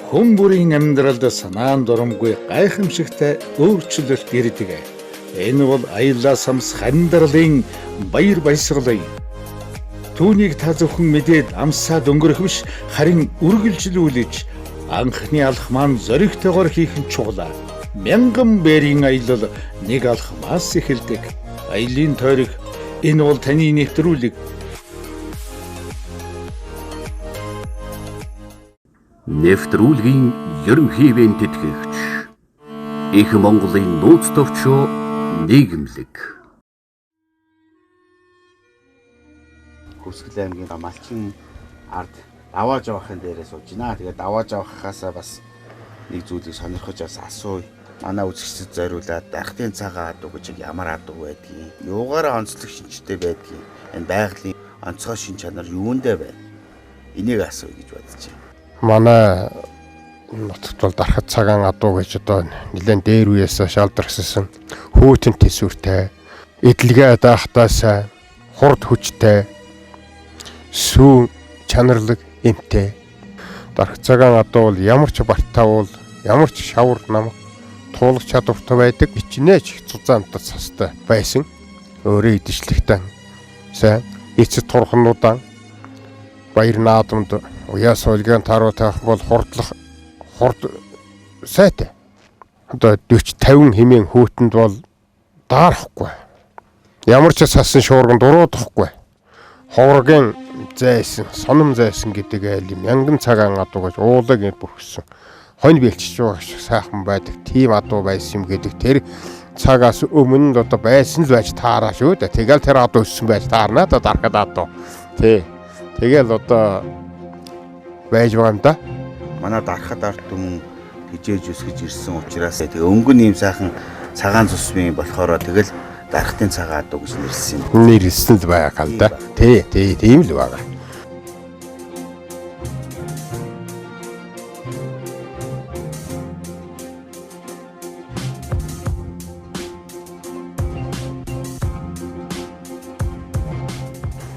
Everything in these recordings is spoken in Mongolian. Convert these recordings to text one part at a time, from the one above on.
Хүн бүрийн амьдралд санаан дурамгүй гайхамшигтай өөрчлөлт ирдэг. Энэ бол аяллаа самсах амьдралын баяр баясгалан. Түүнийг та зөвхөн мэдээд амсаад өнгөрөх биш, харин үргэлжлүүлж анхны алхмаа нь зоригтойгоор хийх нь чухал. Мянган бэрийн аялал нэг алхмаас эхэлдэг. Аялын тойрог энэ бол таны нэвтрүүлэг. Нэвтрүүлгийн ерөнхий ивээн тэтгэгч Их Монголын нууц товчоо нийгэмлэг. Хөвсгөл аймгийн Малчин ард даваа жавахын дээрээ сууж байна. Тэгээд даваа жавхахаасаа бас нэг зүйлийг сонирхож бас асууя. Манай үзэгчдэд зориулаад дархтын цагаан адуу гэж ямар адуу байдгийг, юугаараа онцлог шинжтэй байдгийг, энэ байгалийн онцгой шин чанар юундээ байна? Энийг асууя гэж бодож байна. Манай нутагт бол дархат цагаан адуу гэж одоо нэлээд дээр үеэс шалдархсан хөтөн төсвөртэй, эдлэгээ даахтаа сайн, хурд хүчтэй, сүүн чанарлаг эмтэй. Дархат цагаан адуу бол ямар ч бартаа бол ямар ч шавар нам туулах чадвартай байдаг. Хичнээн ч зузаан амтад састай байсан. Өөрөө идэвхтэй сайн эцэд турхнуудаа баяр наадамд уяа суулгаан таруу тавих бол хурдлах хурд сайтай. Одоо 40 50 хэмээн хүүтэнд бол даарахгүй. Ямар ч сасан шуурган дуруудахгүй. Ховргийн зайсан, соном зайсан гэдэг айл юм мянган цагаан адуу гэж уулаг ингэ бүрхсэн. Хонь бэлчиж байгаа шиг сайхан байдаг. Тийм адуу байсан юм гэдэг тэр цагаас өмнө л одоо байсан л байж таараа шүү дээ. Тэгэл тэр адуу өссөн байж таарна да дарахад адуу. Тий. Тэгэл одоо байж байгаа юм да. Манай дархад ард түмэн хижээж өсгөж ирсэн учраас тэгээ өнгөн ийм сайхан цагаан цусмын болохоор тэгэл дархтын цагаан адуу гэж нэрлсэн юм. Нэрлсэн л байгаа л да. Тий, тий, тийм л байгаа.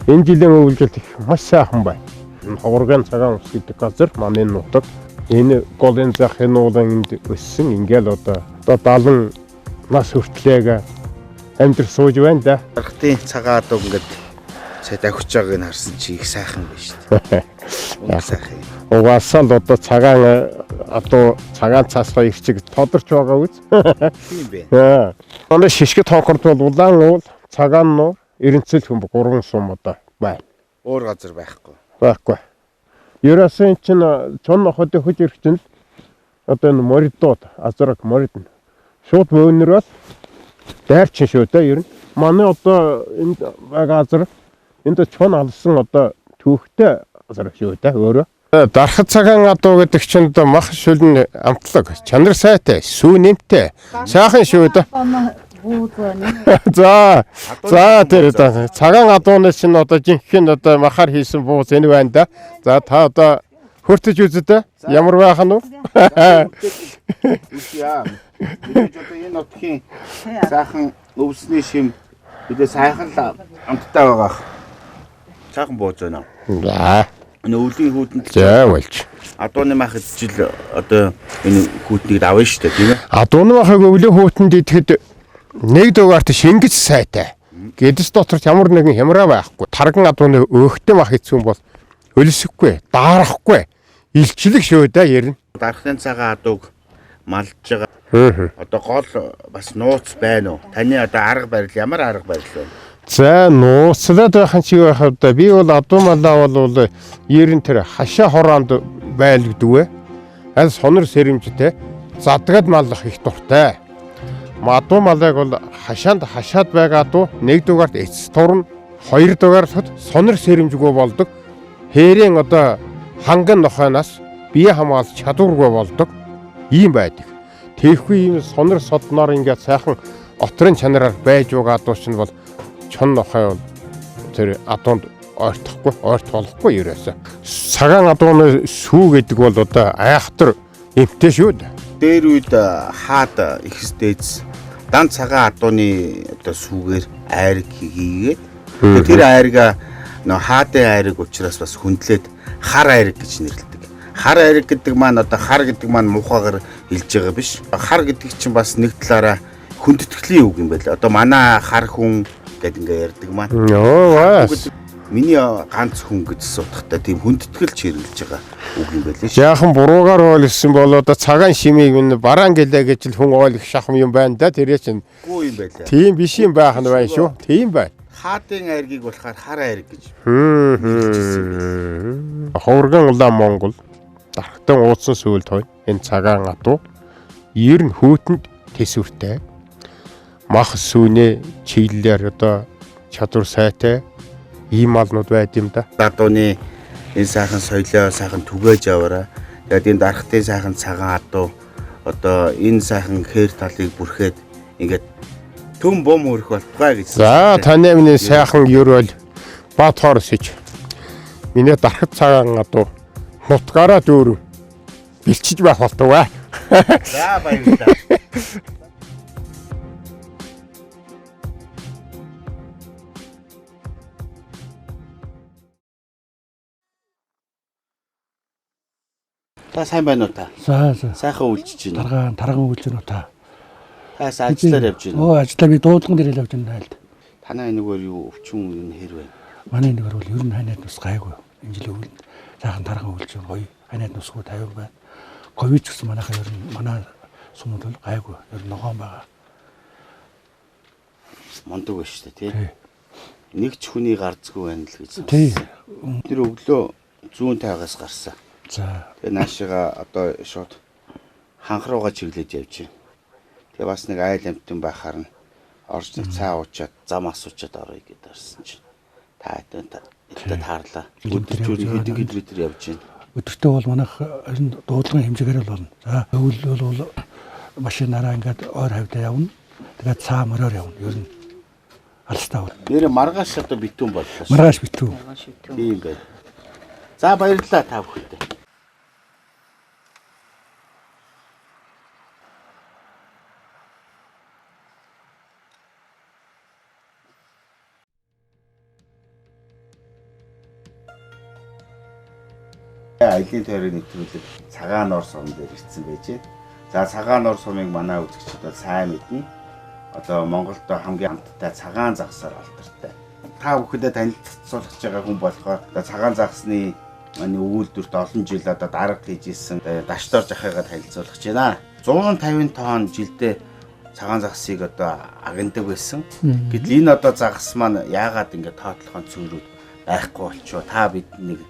Энэ жилийн өвлжөлт их маш сайхан байна. Ховрогын цагаан ус гэдэг газар манай нутаг. Энэ голын зах энэ уулан энд өссөн. Ингээл одоо 70 нас хүртлээг амьдр сууж байна да. Дархтын цагаан адуу ингээд сая давхиж байгааг нь харсан чи их сайхан байна шүү дээ. Үнэн сайхан юм. Угаасаа л одоо цагаан адуу цагаан цаас хоёр чиг тодорч байгаа үз. Тийм байна. Манай шишгэ тоохорд бол улаан уул, цагаан нуур, эренцэл хөмб гурван сум одоо байна. Өөр газар байхгүй. Байхгүй. Ерөөсөн эн чинь чон ноход хөж ирэх чинь л одоо энэ моридууд, азраг морид нь шууд мөөнөр бол дайрчин шүү дээ ер нь. Манай одоо энд байгаа азар энд чон алсан одоо түүхтэй азар шүү дээ өөрөө. Дархат цагаан адуу гэдэг чинь одоо мах шүлэн амтлаг, чанар сайтай, сүү нэмтэй, сайхан шүү дээ. За за тэр одоо цагаан адууны чинь одоо жинхэнэ одоо махаар хийсэн бууз энэ байна да. За та одоо хөртөж үздэг ямар байх нь вэ? Яа. Мэдээж одоо энэ нутгийн сайхан өвсний шим мэдээ сайхан л амттай байгаа. Сайхан бууз байна. За Энэ өвлийн хүүтэнд за болж. адууны мах жил одоо энэ хүүтнийг давна шүү дээ, тийм ээ. Адууны махыг өвлийн хүүтэнд идэхэд нэг дугаарт шингэц сайтай. Гэдэс дотор ч ямар нэгэн хямраа байхгүй. Тарган адууны өөхтэй мах хэцүү бол өлсөхгүй, даарахгүй. Илчлэг шүү дээ ерэн. Дархны цагаан адууг малж байгаа. Аа. Одоо гол бас нууц байна уу? Таны одоо арга барил ямар арга барил вэ? За нууцлаад байх нь чи юу байх вэ? Би бол адуу малаа бол ерэн тэр хашаа хороонд байлгдүгэ. Аль сонор сэрэмжтэй задгад маллах их дуртай. Адуу малайг бол хашаанд хашаад байгаа адуу нэг дугаарт эцэс турна, хоёр дугаарлахад сонор сэрэмжгүй болдог. Хээрийн одоо ханган нохойноос бие хамгаалах чадваргүй болдог. Ийм байдаг. Тэгэхгүй ийм сонор содноор ингээд сайхан отрын чанараар байж байгаа адуу чинь бол чон нохой бол тэр адуунд ойртохгүй, ойрт болохгүй ерөөсөө. Цагаан адууны сүү гэдэг бол одоо айхтар эмтэй шүү дээ. Дээр үед хаад ихс дээдс дан цагаан адууны одоо сүгээр айраг хийгээд тэр айрага нөө хаадын айраг учраас бас хүндлээд хар айраг гэж нэрлэдэг. Хар айраг гэдэг маань одоо хар гэдэг маань мухагаар хэлж байгаа биш. Хар гэдэг чинь бас нэг талаараа хүндэтгэлийн үг юм байл. Одоо манай хар хүн гэдэг ингээ ярьдаг маань. Йоо. Миний ганц хүн гэж утгатай тийм хүндэтгэлж хэрэглэж байгаа үг юм байл шүү. Яахан буруугаар ойлсон бол одоо цагаан шимийг минь бараан гэлээ гэж л хүн ойлгох шахам юм байна да тэрээ чинь. Үгүй юм байлаа. Тийм биш юм байх нь байна шүү. Тийм байна. Хаадын айргийг болохоор хар айраг гэж. Ховргон улаан Монгол дархтан ууцсан сүүл той энэ цагаан адуу ер нь хүүтэнд төсвөртэй мах сүүнээ чиглэлээр одоо чадвар сайтай ийм малнууд байд юм да. Адууны энэ сайхан соёлоо сайхан түгээж аваарай. Тэгээд энэ дархтын сайхан цагаан адуу одоо энэ сайхан хээр талыг бүрхээд ингээд төм бум хөрөх болтугай гэж. За таны миний сайхан ерөөл бат хорсож. Миний дархат цагаан адуу нутгаараа дүүрэн бэлчиж байх болтугай. За баярлалаа. Та сайн байна уу та? За за. Сайхан үлжиж байна. Таргаан тарган үлж байна уу та? Та ажиллаар явж байна. Оо ажиллаа би дуудлаган дээр л явж байна айлд. Танай энэгээр юу өвчин энэ хэр байна? Манай энэгээр бол ер нь ханиад нус гайгүй. Энэ жилийн өвлөнд сайхан тарган үлж байна. Гоё. Ханиад нусгүй 50 байна. Ковид ч гэсэн манайхаа ер нь манай сумууд бол гайгүй. Ер нь ногоон байгаа. Мундаг байна шүү дээ, тий? Нэг ч хүний гарцгүй байна л гэж. Тий. Тэр өглөө зүүн тайгаас гарсан. За. Тэгээ наашига одоо шууд ханх руугаа чиглэж явж байна. Тэгээ бас нэг айл амтан байхаар нь орж нэг цаа уучаад зам асуучаад оръё гэдээ орсон чинь та эдээ таарлаа. Өдөрт хэдэн километр явж байна? Өдөртөө бол манайх ер нь дуудлагын хэмжээгээр л болно. За өвөл бол машинаараа ингээд ойр хавьдаа явна. Тэгээд цаа мориор явна. Ер нь алстаа бол. Нэр маргааш одоо битүүн боллоо. Маргааш битүүн. Тийм байна. За баярлалаа та бүхэндээ. Аялын тойрог нэвтрүүлэг Цагаан ор сум дээр ирсэн байж байна. За Цагаан ор сумыг манай үзэгчид бол сайн мэднэ. Одоо Монголд хамгийн амттай цагаан загсаар алдартай. Та бүхэндээ танилцуулах байгаа хүн болохоор одоо цагаан загсны өгүүлдвэрт олон жил одоо дарга хийж исэн Дашдор Жахыгаа танилцуулах гэж байна. 150 тонн жилдээ цагаан загсыг одоо агнадаг байсан. Гэтэл энэ одоо загас маань яагаад ингэ тоотлохын цөөрүүд байхгүй болчихоо та бид нэг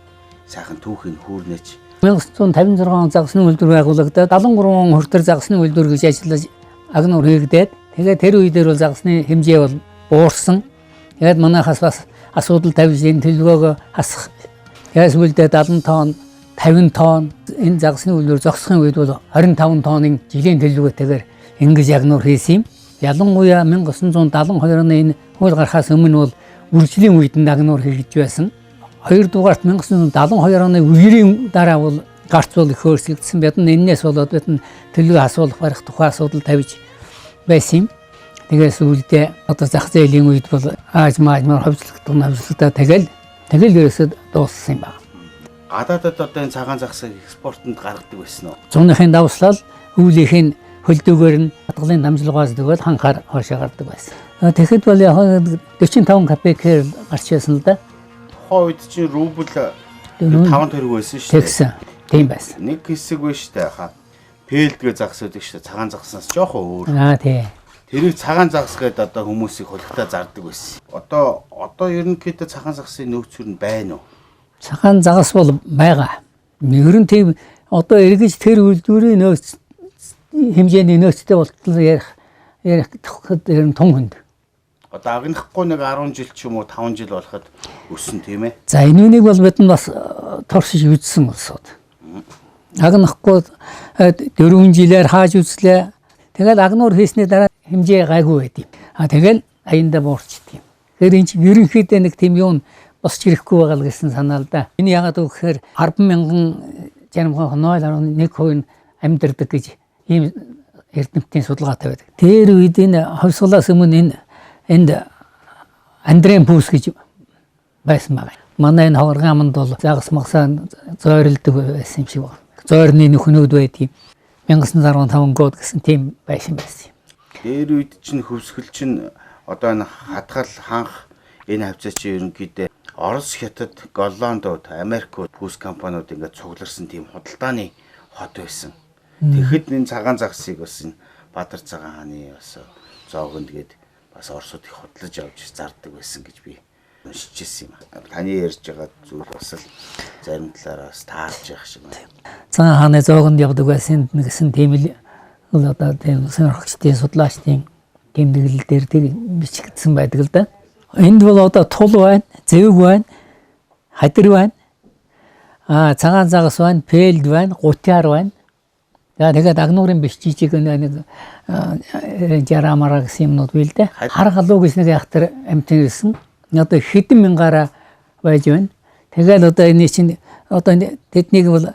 сайхан түүхийн хүүрнэч. 1956 он загсны үйлдвэр байгуулагдаад 73 он хүртэл загсны үйлдвэр гэж ажиллаж агнуур хийгдээд тэгээд тэр үе дээр бол загсны хэмжээ бол буурсан. Тэгээд манайхаас бас асуудал тавьж энэ төлөвөөгөө хасах. Тэгээд сүүлдээ 70 тонн, 50 тонн энэ загсны үйлдвэр зогсохын үед бол 25 тоннын жилийн төлөвлөгөөтэйгээр ингэж агнуур хийсэн юм. Ялангуяа 1972 оны энэ хууль гарахаас өмнө бол үржлийн үед нь агнуур хийгдэж байсан. Хоёрдугаарт 1972 оны үерийн дараа бол гарц бол их өөрчлөгдсөн. Бид нь энэнээс болоод бид нь төлөвөө асуулах барих тухай асуудал тавьж байсан юм. Тэгээд сүүлдээ одоо зах зээлийн үед бол ааж маажмаар ховжлогдсон тэгэл тэгэл ерөөсөө дууссан юм байна. Гадаадад одоо энэ цагаан загсыг экспортод гаргадаг байсан уу? Зуныхын давслал өвлийнх нь хөлдөөгөр нь хадгалын дамжлагаас тэгвэл ханхаар хоошоо гардаг байсан. Тэгэхэд бол яг 45 копейкээр гарч байсан л да. Тухайн үед чинь рубль 5 төгрөг байсан шүү дээ. Тэгсэн. Тийм байсан. Нэг хэсэг байна шүү дээ. Ха. Пэлдгээ загас байдаг шүү дээ. Цагаан загаснаас жоохон өөр. Аа тий. Тэрийг цагаан загас гэдэг одоо хүмүүсийг хулигтай зардаг байсан. Одоо ерөнхийдөө цагаан загсын нөөцөр нь байна уу? Цагаан загас бол байгаа. Ер нь тийм одоо эргэж тэр үйлдвэрийн нөөц хэмжээний нөөцтэй болтол ярих тэгэхэд ер нь тун хүнд. Одоо агнахгүй нэг 10 жил ч юм уу 5 жил болоход өссөн тийм ээ. За энэ үнийг бол бид нь бас туршиж үзсэн улсууд. Агнахгүй 4 жилээр хааж үзлээ. Тэгэл агнуур хийсний дараа хэмжээ гайгүй байд юм. А тэгэл аяндаа буурчд юм. Тэгэхээр энэ чинь ерөнхийдөө нэг тийм юм босч ирэхгүй байгаа л гэсэн санаа л да. Энэ яагаад вэ гэхээр 10,000 жаримхан 0.1% нь амьдардаг гэж ийм эрдэмтдийн судалгаатай байдаг. Тэр үед энэ ховсголоос өмнө энэ энд Андрен Пүс гэж байсан байна. Манай энэ ховоргын аманд бол загас магсаа зойролдог байсан юм шиг байна. Зойрны нөхнүүд байдгийг 1915 год гэсэн тийм байшин байсан юм. Дээр үед чинь хөвсгөл чинь одоо энэ хадгал ханх энэ хавцаа чинь ерөнхийдөө Орос, Хятад, Голландууд, Америкууд пүс компаниуд ингээд цугларсан тийм худалдааны хот байсан. Тэгэхэд энэ цагаан загсыг бас энэ Бадар цагаан хааны бас зоогонд гээд бас Оросууд их худлаж авч зардаг байсан гэж би уншиж ирсэн юм. Таны ярьж байгаа зүйл бас л зарим талаараа бас таарч явах шиг байна. Цагаан хааны зоогонд явдаг байсан гэсэн тийм л одоо тийм сонирхогчдын судлаачдын тэмдэглэл дээр тэг бичигдсэн байдаг л да. Энд бол одоо тул байна, зэвэг байна, хадир байна. Цагаан загас байна, пэлд байна, гутяар байна. За тэгээд агнуурын биш жижиг нэг жарамара гэсэн юмнууд бий л дээ. Хар галуу гэж нэг яхтар амтэн ирсэн. Одоо хэдэн мянгаараа байж байна. Тэгэл одоо энэ чинь одоо тэднийг бол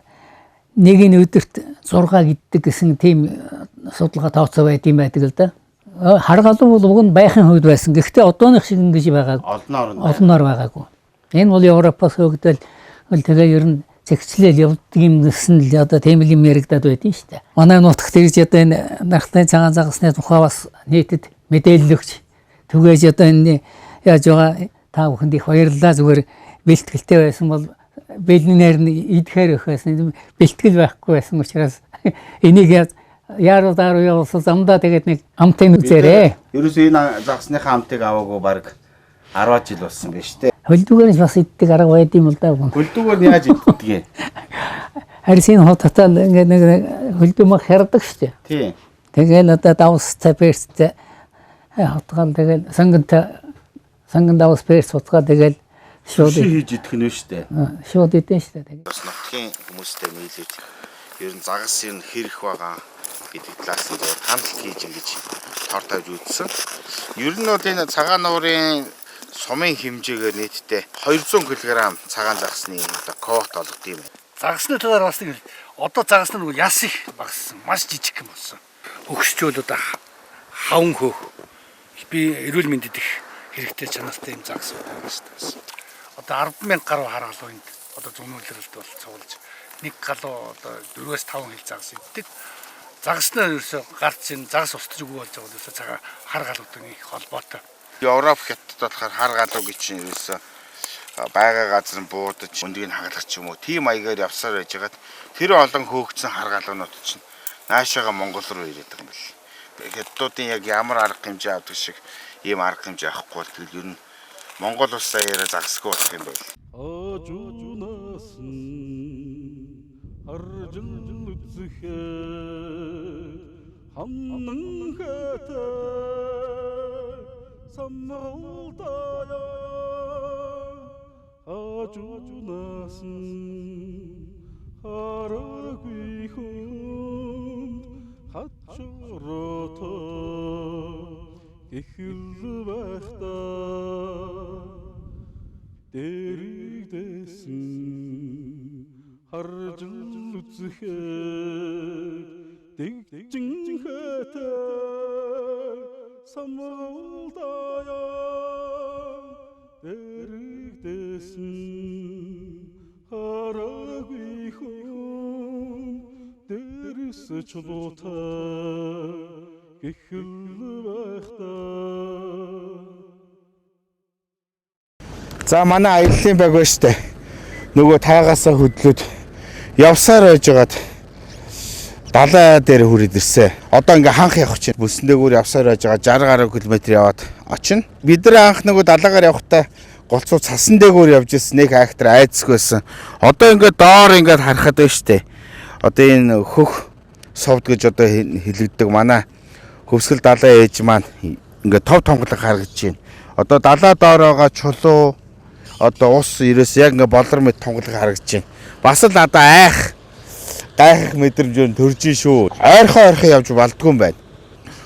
нэг нь өдөрт 6 гэддэг гэсэн тийм судалгаа тооцоо байд юм байдаг л да. Хар галуу бол уг нь байхын хувьд байсан. Гэхдээ одооных шиг ингэж байгаагүй. Олноор байгаагүй. Энэ бол Европоос хөгдөл тэгээ ер нь зэгцлэл явдаг юм гэсэн л одоо тийм л юм яригадад байдэн шүү дээ. Манай нутагт ирж одоо энэ нархлын цагаан загасны тухай бас нийтэд мэдээлэл өгч түгээж одоо энэ яаж байгаа та бүхэнд их баярлалаа. Зүгээр бэлтгэлтэй байсан бол бэлнээр нь идэхээр их байсан. Бэлтгэл байхгүй байсан учраас энийг яаруу daarуу явуулсан замдаа тэгээд нэг амтын үзээрэй. Ерөөсөө энэ загасныхаа амтыг аваагүй баг 10 жил болсон байна шүү дээ. Хөлдүүгээр нь бас иддэг арга байд юм л да. Хөлдүүгээр нь яаж иддэг юм? Харин хототоо ингээд нэг хөлдүү мах хярдаг шүү дээ. Тийм. Тэгэл одоо давстай перцтэй хотгоол тэгэл сонгонтой сонгон давс перц хутгаа тэгэл шууд хийж идэх нь шүү дээ. Шууд идэн шүү дээ. Бас нутгийн хүмүүстэй нийлээд ер нь загас ер нь хэр их байгаа гэдэг талаас нь зөв таналт хийж ингэж тор тавьж үзсэн. Ер нь бол энэ цагаан нуурын сумын хэмжээгээр нийтдээ 200 кг цагаан загасны одоо квот олгодог юм байна. Загасны талаар бас нэг одоо загас нь яс их багассан, маш жижиг юм болсон. Өгсчүүл одоо хаван хөөх би эрүүл мэндэд их хэрэгтэй чанартай юм загас байна шүү дээ. Одоо 10,000 гаруй хар галуу энд одоо зүүнүүлрэлд бол цуглаж нэг галуу одоо 4-5 хил загас иддэг. Загаснаа ерөөсөө гарц энэ загас устж үгүй болж байгаа ерөөсөө цагаан хар галуутай их холбоотой. Европ хятад болохоор хар галуу гэж чинь ерөөсөө байгаа газар нь буудаж өндгийг хагалах ч юм уу тийм маягаар явсаар байжгаад тэр олон хөөгдсөн хар галуунууд чинь наашаага Монгол руу ирээд байгаа юм байна. Хятадуудын яг ямар арга хэмжээ авдаг шиг ийм арга хэмжээ авахгүй бол тэгэл ер нь Монгол улсаа яриа загасгүй болох юм байна. Ажуунаас нь харжил үзэхэд ханан хэтэй самгалдаа ажуунаас нь хараагүй хүнд хачрото гихэл байхдаа дэрэгдсэн харжил үзэхэд дэгжин хэтэй самгалдаа дэрэгдсэн хараагүй хүн дэрс чулуутай гихэл байхдаа. За манай аяллаа баг байна штэ. Нөгөө тайгаасаа хөдлөөд явсаар байжгаад далай дээр хүрээд ирсэн. Одоо ингээ ханх явах чинь бүсэн дээгүүр явсаар байж байгаа 60 гаруй километр яваад очино. Бид нар анх нөгөө далайгаар явахдаа голцоо цасан дээгүүр явж ирсэн. Нэг айхтар айцгүй байсан. Одоо ингээ доор ингээд харахад байна штэ. Одоо энэ хөх сувд гэж одоо хэлэгдэг манай хөвсгөл далай ээж маань ингээ тов тонголог харагдаж байна. Одоо далай доор байгаа чулуу одоо ус ерөөс яг ингээ болор мэт тонголог харагдаж байна. Бас л одоо айх гайхах мэдрэмж өн төрж шүү. Ойрхон ойрхон явж болдгүй юм байна.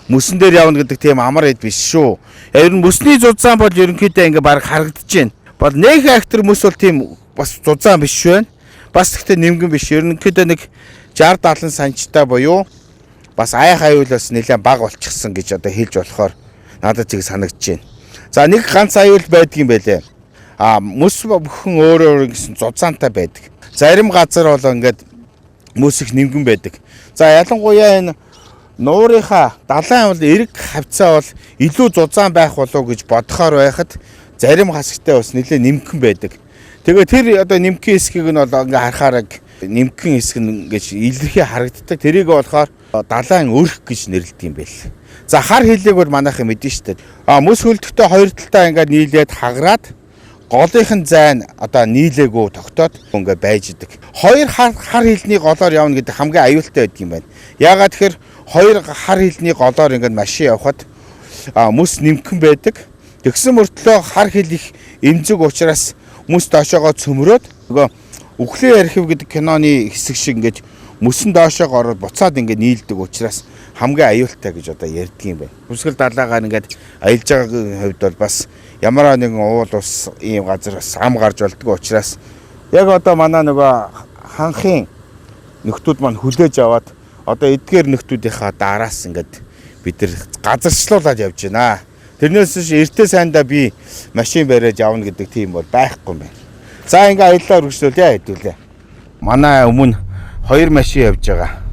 Мөсөн дээр явна гэдэг тийм амар эд биш шүү. Ер нь мөсний зузаан бол ерөнхийдөө ингээ баг харагдаж байна. Бол нэг актер мөс бол тийм бас зузаан биш байна. Бас гэхдээ нэмгэн биш. Ерөнхийдөө нэг 60 70 санчтай буюу бас айх аюул бас нэлээд бага болчихсон гэж одоо хэлж болохоор надад зэг санагдаж байна. За нэг ганц аюул байдгийн байлээ. А мөс бүхэн өөр өөр гэсэн зузаантай байдаг. Зарим газар бол ингээд мөс их нимгэн байдаг. За ялангуяа энэ нуурынхаа далайн бол эрэг хавцаа бол илүү зузаан байх болов гэж бодохоор байхад зарим хасагтай бас нэлээд нимгэн байдаг. Тэгээ тэр одоо нимгэн хэсгийг нь бол ингээ харахаар нимгэн хэсэг нь ингэж илэрхий харагддаг. Тэрийг болохоор далайн өрх гэж нэрлэдэг юм байл. За хар хилийг бол манайхан мэдэн шүү дээ. А мөс хөлдөхтэй хоёр талдаа ингээд нийлээд хагараад голынх нь зайн одоо нийлээгүү тогтоод ингээ байж идэг. Хоёр хар хилний голоор явна гэдэг хамгийн аюултай байдаг юм байна. Яагаад тэгэхээр хоёр хар хилний голоор ингээд машин явхад мөс нимгэн байдаг. Тэгсэн мөртлөө хар хил их эмзэг учраас мөс доошоогоо цөмрөөд нөгөө Үхлийн архив гэдэг киноны хэсэг шиг ингээд мөсөн доошоогоо ороод буцаад ингээд нийлдэг учраас хамгийн аюултай гэж одоо ярьдаг юм байна. Хүсгэл далаагаар ингээд аялж байгаагийн хувьд бол бас ямар нэгэн уул ус ийм газар бас ам гарч болдгоо учраас яг одоо манай нөгөө ханхын нөхдүүд маань хүлээж аваад одоо эдгээр нөхдүүдийнхаа дараас ингээд бид нар газарчлуулад явж байна. Тэрнээс биш эртээ сайндаа би машин бариад явна гэдэг тийм бол байхгүй юм байна. За ингээ аяллаа үргэлжлүүлье хэдүүлээ. Манай өмнө хоёр машин явж байгаа.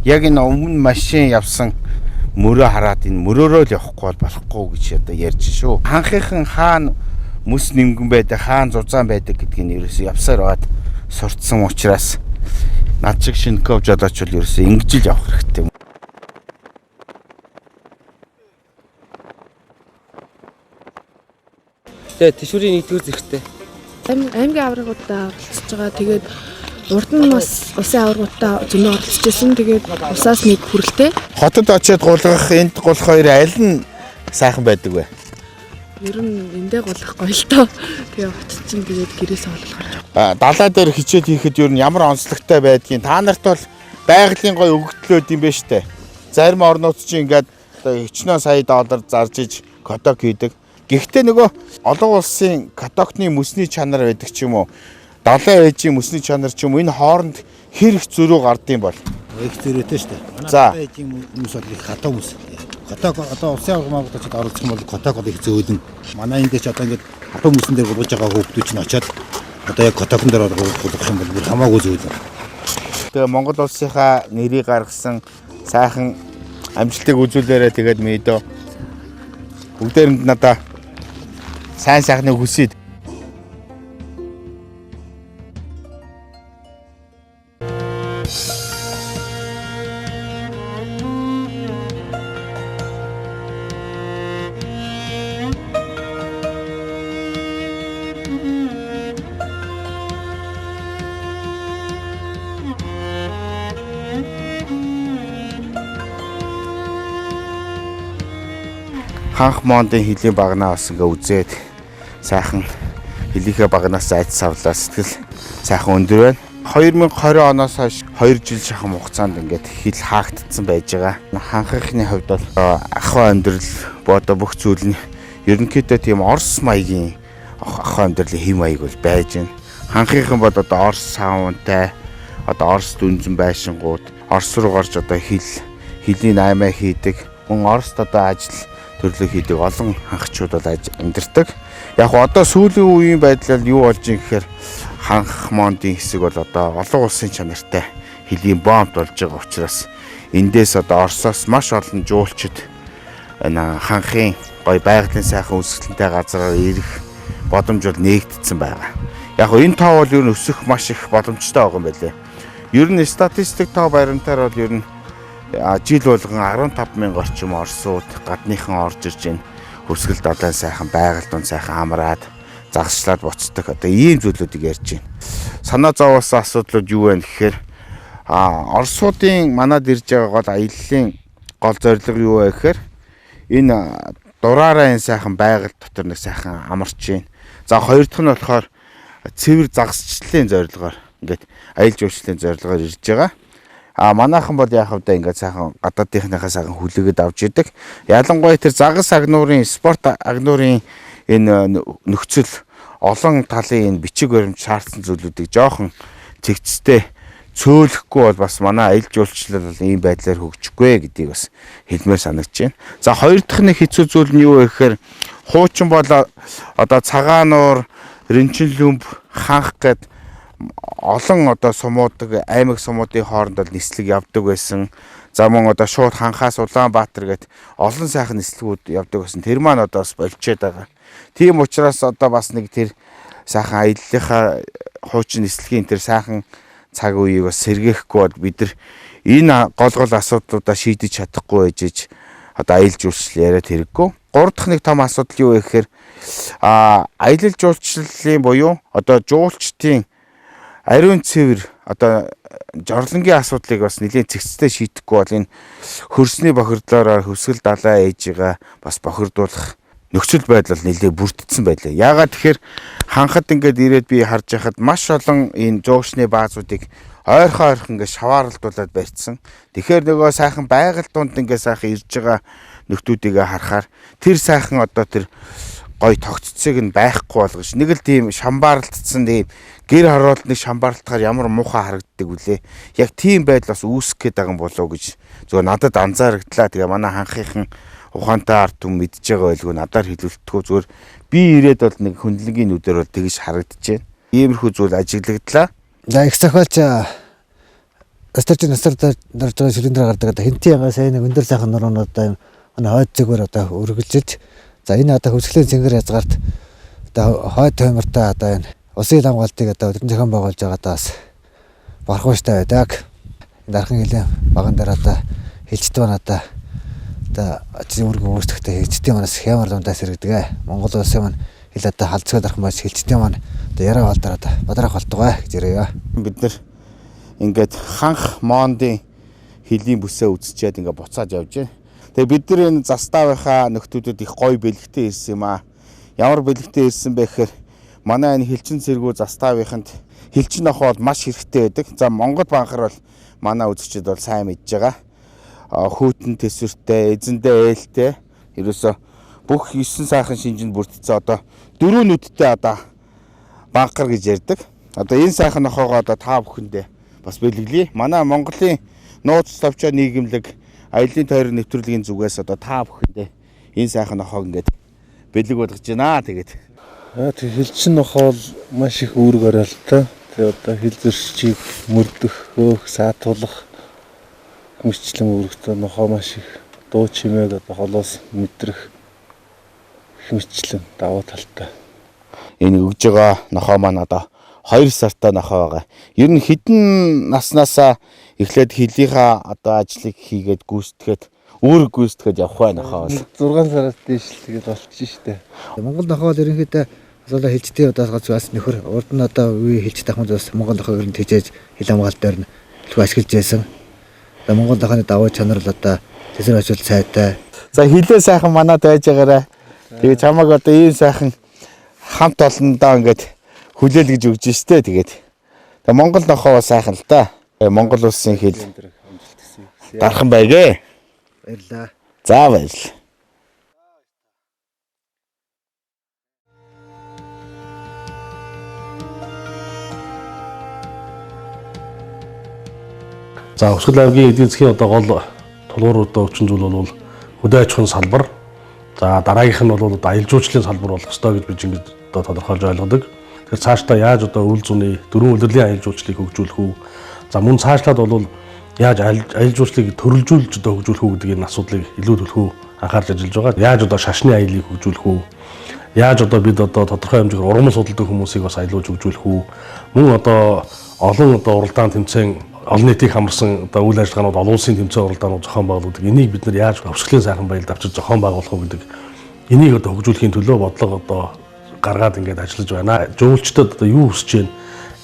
Яг энэ өмнө машин явсан мөрөө хараад энэ мөрөөрөө л явахгүй бол болохгүй гэж одоо ярьж шүү. Ханхийнхан хаана мөс нимгэн байдаг, хаана зузаан байдаг гэдгийг нь ерөөсөө явсаар байгаад сурцсан учраас над шиг шинков жолооч бол ерөөсөө ингэж л явах хэрэгтэй. Тэгээ тэшүүрийн нэгдүгээр зэрэгтэй. Аймгийн аваргуудаа оролцож байгаа. Тэгээд урд нь бас улсын аваргуудаа зөнөө оролцож байсан. Тэгээд улсаас нэг хүрэлтэй. Хотод очиод гулгах, энд гулах хоёр аль нь сайхан байдаг вэ? Ер нь эндээ гулгах гоё л доо. Тэгээ хотод чинь тэгээд гэрээс олох гарч. Далаа дээр хичээл хийхэд ер нь ямар онцлогтой байдгийг та нарт бол байгалийн гоё өгөгдлөөд юм байна штэ. Зарим орнууд чинь ингээд одоо хичнээн сая доллар зарж иж каток хийдэг. Гэхдээ нөгөө олон улсын катокны мөсний чанар байдаг ч юм уу, далайн ээжийн мөсний чанар ч юм уу энэ хооронд хэр их зөрүү гардыг бол. Их зөрүүтэй шүү дээ. Манай За. далайн ээжийн мөс бол их хатуу мөс. Каток одоо улсын аварга Монголд очиод оролцох юм бол каток бол их зөөлөн. Манай энд ч одоо ингээд хатуу мөсөн дээр гулгаж байгаа хүүхдүүд чинь очиод одоо яг катокон дээр гулгах юм бол бүр хамаагүй зөөлөн. Тэгээ Монгол улсынхаа нэрийг гаргасан сайхан амжилтыг үзүүлээрэ тэгээд мэдөө. Бүгдээрэнд надаа сайн сайхныг хүсье. Ханх мондын хилийн багнаа бас ингээ үзээд сайхан хилийнхээ багнаас айц савлаа сэтгэл сайхан өндөр байна. 2020 оноос хойш 2 жил шахам хугацаанд ингээд хил хаагдцсан байж байгаа. Ханхынхны хувьд бол ахуй амьдрал бодо бүх зүйл нь ерөнхийдөө тийм Орос маягийн ахуй амьдралын хэв маяг бол байж байна. Ханхынхан бол одоо Орос саунтай одоо Орос дүнзэн байшингууд Орос руу гарч одоо хил хилийн аймаа хийдэг. Мөн Орост одоо ажил төрлөө хийдэг олон ханхчууд бол амьдардаг. Яг гоо одоо сүүлийн үеийн байдлаар юу болж ийн гэхээр ханх мондын хэсэг бол одоо олон улсын чанартай хилийн бомб болж байгаа учраас эндээс одоо Оросоос маш олон жуулчид энэ ханхын гой байгалийн сайхан үзэсгэлэнтэй газараар ирэх боломж бол нээгдсэн байгаа. Яг гоо энэ тоо бол ер нь өсөх маш их боломжтой байгаа юм байлээ. Ер нь статистик тоо баримтаар бол ер нь жил болгон 15 мянга орчим орсууд гадныхан орж ирж байна. Хөрсгөл далайн сайхан байгаль дунд сайхан амраад загасчлаад буцдаг одоо ийм зүйлүүдийг ярьж байна. Санаа зовоос асуудлууд юу вэ гэхээр орсуудын манад ирж байгаа гол аяллаа гол зорилго юу вэ гэхээр энэ дураараа энэ сайхан байгаль дотор нэг сайхан амарч байна. За хоёр дахь нь болохоор цэвэр загасчлалын зорилгоор ингээд аялал жуулчлалын зорилгоор ирж байгаа. А манайхан бол яах вэ ингээд сайхан гадаадынхныхаа сайхан хүлээгээд авч идэг. Ялангуяа тэр загас агнуурын спорт агнуурын энэ нөхцөл олон талын энэ бичиг баримт шаардсан зүйлүүдийг жоохон цэгцтэй цөөлөхгүй бол бас манай аялал жуулчлал бол ийм байдлаар хөгжихгүй гэдгийг бас хэлмээр санагдаж байна. За хоёр дахь нэг хэцүү зүйл нь юу вэ гэхээр хуучин бол одоо цагаан нуур Ринчинлүмб, Ханх гээд олон одоо сумуудаг аймаг сумуудын хооронд бол нислэг явдаг байсан. За мөн одоо шууд Ханхаас Улаанбаатар гээд олон сайхан нислэгүүд явдаг байсан. Тэр маань одоо бас болчоод байгаа. Тийм учраас одоо бас нэг тэр сайхан аяллахаа хуучин нислэгийн тэр сайхан цаг үеийг бас сэргээхгүй бол бид нар энэ гол гол асуудлуудаа шийдэж чадахгүй байж иж одоо аялал жуулчлал яриад хэрэггүй. Гурав дахь нэг том асуудал юу вэ гэхээр аялал жуулчлалын буюу одоо жуулчдын ариун цэвэр одоо жорлонгийн асуудлыг бас нэлээд цэгцтэй шийдэхгүй бол энэ хөрсний бохирдлоороо хөвсгөл далай ээжигээ бас бохирдуулах нөхцөл байдал нэлээд бүрдсэн байлаа. Яагаад тэгэхээр ханхад ингээд ирээд би харж байхад маш олон энэ зөөгчний баазуудыг ойрхон ойрхон ингээд шаваарлдуулаад барьцсан. Тэгэхээр нөгөө сайхан байгаль дунд ингээд сайхан ирж байгаа нөхдүүдийг харахаар тэр сайхан одоо тэр гой тогтцыг нь байхгүй болгож нэг л тийм шамбаарлдсан тийм гэр хороолт нэг шамбаарлтахаар ямар муухай харагддаг үлээ. Яг тийм байдал бас үүсэх гээд байгаа юм болов уу гэж зөвхөн надад анзаарагдлаа. Тэгээ манай ханхийнхан ухаантай ард түмэн мэдж байгаа байлгүй надаар хэлүүлэлтгүй зүгээр би ирээд бол нэг хөндлөнгийн нүдээр бол тэгж харагдчихэв. Иймэрхүү зүйл ажиглагдлаа. За их зохиолч Астерч насар дарж байгаа шүлэн дээр гардаг одоо хинтийн ягаа сайн нэг өндөр сайхан нуруунууд одоо юм манай хойд зүгээр одоо үргэлжиж за энэ одоо хөвсгөлийн цэнгэр язгаарт одоо хойд тоймортой одоо энэ усын ламгаалтыг одоо өдрөн зохион байгуулж байгаа одоо бас бархууштай байдаг. Дархан хилийн баган дээр одоо хилчт байна одоо одоо ажлын үүрэг өөрсдөхтэй хилчдийн манаас хямар дундаас иргэдэг. Монгол улсын маань хил одоо халдцгаа дархан байж хилчдийн маань одоо яриа балдар одоо бадрах болтугай гэж яриа. Бид нар ингээд ханх мондын хөлийн бүсээ үзчихэд ингээд буцааж явж байна. Тэгээ бид нар энэ заставынхаа нөхдүүдэд их гоё бэлэгтэй ирсэн юм аа. Ямар бэлэгтэй ирсэн бэ гэхээр манай энэ хилчин цэргүү заставынханд хилчин нохоо бол маш хэрэгтэй байдаг. За Монгол банхар бол манай үзэгчид бол сайн мэдж байгаа. Хүүтэн төсвөртэй, эзэндээ ээлтэй. Ерөөсө бүх 9 сайхан шинжинд бүрдсэн одоо дөрөв нүдтэй одоо банхар гэж ярьдаг. Одоо энэ сайхан нохоогоо одоо та бүхэндээ бас бэлэглэе. Манай Монголын нууц товчоо нийгэмлэг аялын тойрон нэвтрүүлгийн зүгээс одоо та бүхэндээ энэ сайхан нохоог ингээд бэлэг болгож байна. Тэгээд тэг хилчин нохоо бол маш их үүрэг ороолтой. Тэгээ одоо хил зөрчийг мөрдөх, хөөх, саатуулах мэтчлэн үүрэгтэй нохоо маш их дуу чимээг одоо холоос мэдрэх мэтчлэн давуу талтай. Энэ өгж байгаа нохоо маань одоо 2 сартай нохоо байгаа. Ер нь хэдэн наснаасаа эхлээд хилийнхаа одоо ажлыг хийгээд гүйцэтгээд үүрэг гүйцэтгээд явах бай нохоо бол. 6 сараас дээш л тэгээд болчих штэ. Монгол нохоо бол ерөнхийдөө асуулаа хилчдийн удаас гац бас нөхөр урд нь одоо үе хилч дахмад бас Монгол нохоо ер нь тэжээж хил хамгаалт дээр нь төлхөө ашиглаж байсан. Одоо Монгол нохооны давуу чанар л одоо тэсэр очил сайтай. За хилээ сайхан манад байж байгаарай. Тэгээ чамайг одоо ийм сайхан хамт олондоо ингээд хүлээл гэж өгж штэ тэгээд. Тэгээ Монгол нохоо бол сайхан л да. Монгол улсын хил дархан байгээ. Баярлалаа. За баярлалаа. За Хөвсгөл аймгийн эдийн засгийн одоо гол тулгуур одоо өвчин зүйл бол хөдөө аж ахуйн салбар. За дараагийнх нь бол одоо аялал жуулчлалын салбар болох ёстой гэж бид ингэж одоо тодорхойлж ойлгодог. Тэгэхээр цаашдаа яаж одоо үйл зүйн дөрвөн улирлын аялал жуулчлалыг хөгжүүлэх үү? За мөн цаашлаад бол яаж аялал жуулчлалыг төрөлжүүлж одоо хөгжүүлэх үү гэдэг энэ асуудлыг илүү төлхөө анхаарч ажиллаж байгаа. Яаж одоо шашны аяллыг хөгжүүлэх үү? Яаж одоо бид одоо тодорхой хэмжээгээр ургамал судалдаг хүмүүсийг бас аялуулж хөгжүүлэх үү? Мөн одоо олон одоо уралдаан тэмцээн олон нийтийг хамарсан одоо үйл ажиллагаанууд олон улсын тэмцээн уралдаанууд зохион байгуулдаг. Энийг бид нар яаж Хөвсгөлийн сайхан баялд авчиж зохион байгуулах уу гэдэг энийг одоо хөгжүүлэхийн төлөө бодлого одоо гаргаад ингээд ажиллаж байна. Жуулчдад одоо юу хүсэж байна?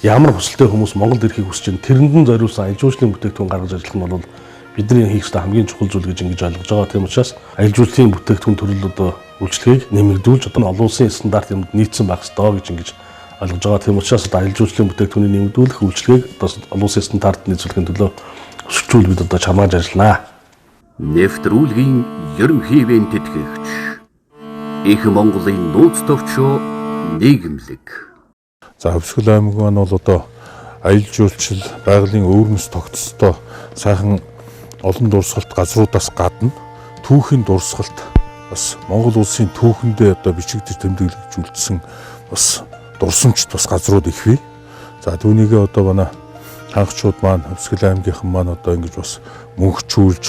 Ямар хүсэлтэй хүмүүс Монголд ирэхийг хүсэж байна? Тэрэнд нь зориулсан аялал жуулчлалын бүтээгдэхүүн гаргаж ажиллах нь бол бидний хийх ёстой хамгийн чухал зүйл гэж ингэж ойлгож байгаа. Тийм учраас аялал жуулчлалын бүтээгдэхүүн төрөл одоо үйлчлэгийг нэмэгдүүлж одоо олон улсын стандарт юмд нийцсэн байх ёстой гэж ингэж ойлгож байгаа. Тийм учраас одоо аялал жуулчлалын бүтээгдэхүүнийг нэмэгдүүлэх үйлчлэгийг одоо олон улсын стандарт нийцүүлэхийн төлөө өсөлжүүл бид одоо чамааж ажиллана. Нэвтрүүлгийн ерөнхий ивээн тэтгэгч Их Монголын нууц товчоо нийгэмлэг. За Хөвсгөл аймаг маань бол одоо аялал жуулчлал, байгалийн өвөрмөс тогтцтой сайхан олон дурсгалт газруудаас гадна түүхийн дурсгалт бас Монгол улсын түүхэндээ одоо бичигдэж тэмдэглэж үлдсэн бас дурсамжт бас газрууд их бий. За түүнийгээ одоо манай хангачууд маань Хөвсгөл аймгийнхан маань одоо ингэж бас мөнхчүүлж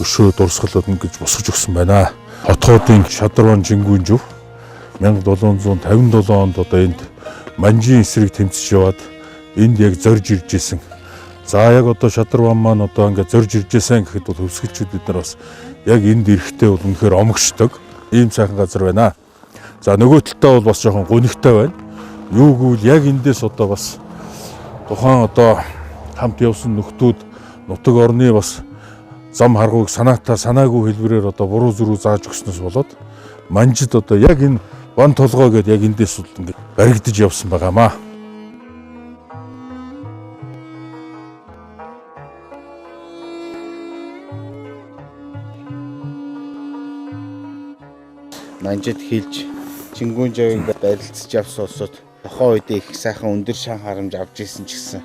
өшөө дурсгалууд ингэж босгож өгсөн байна. Хотхоодын Шадарван Жингүүн жив 1757 онд одоо энд Манжийн эсрэг тэмцэж яваад энд яг зорж ирж исэн. За яг одоо Шадарван маань одоо ингээд зорж ирж исэн гэхэд бол хөвсгөлчүүд бид нар бас яг энд ирэхдээ бол үнэхээр омогшдог. Ийм сайхан газар байна. За нөгөө талдаа бол бас жоохон гунигтай байна. Юу гэвэл яг эндээс одоо бас тухайн одоо хамт явсан нөхдүүд нутаг орны бас зам харгуйг санаатай санаагүй хэлбэрээр одоо буруу зүрүү зааж өгснөөс болоод Манжид одоо яг энэ ван толгой гэдээ яг эндээс бол ингээд баригдаж явсан байгаамаа. Манжид хилж Чингүн жавыг барилцж явсан улсууд тухайн үед их сайхан өндөр шан харамж авч исэн ч гэсэн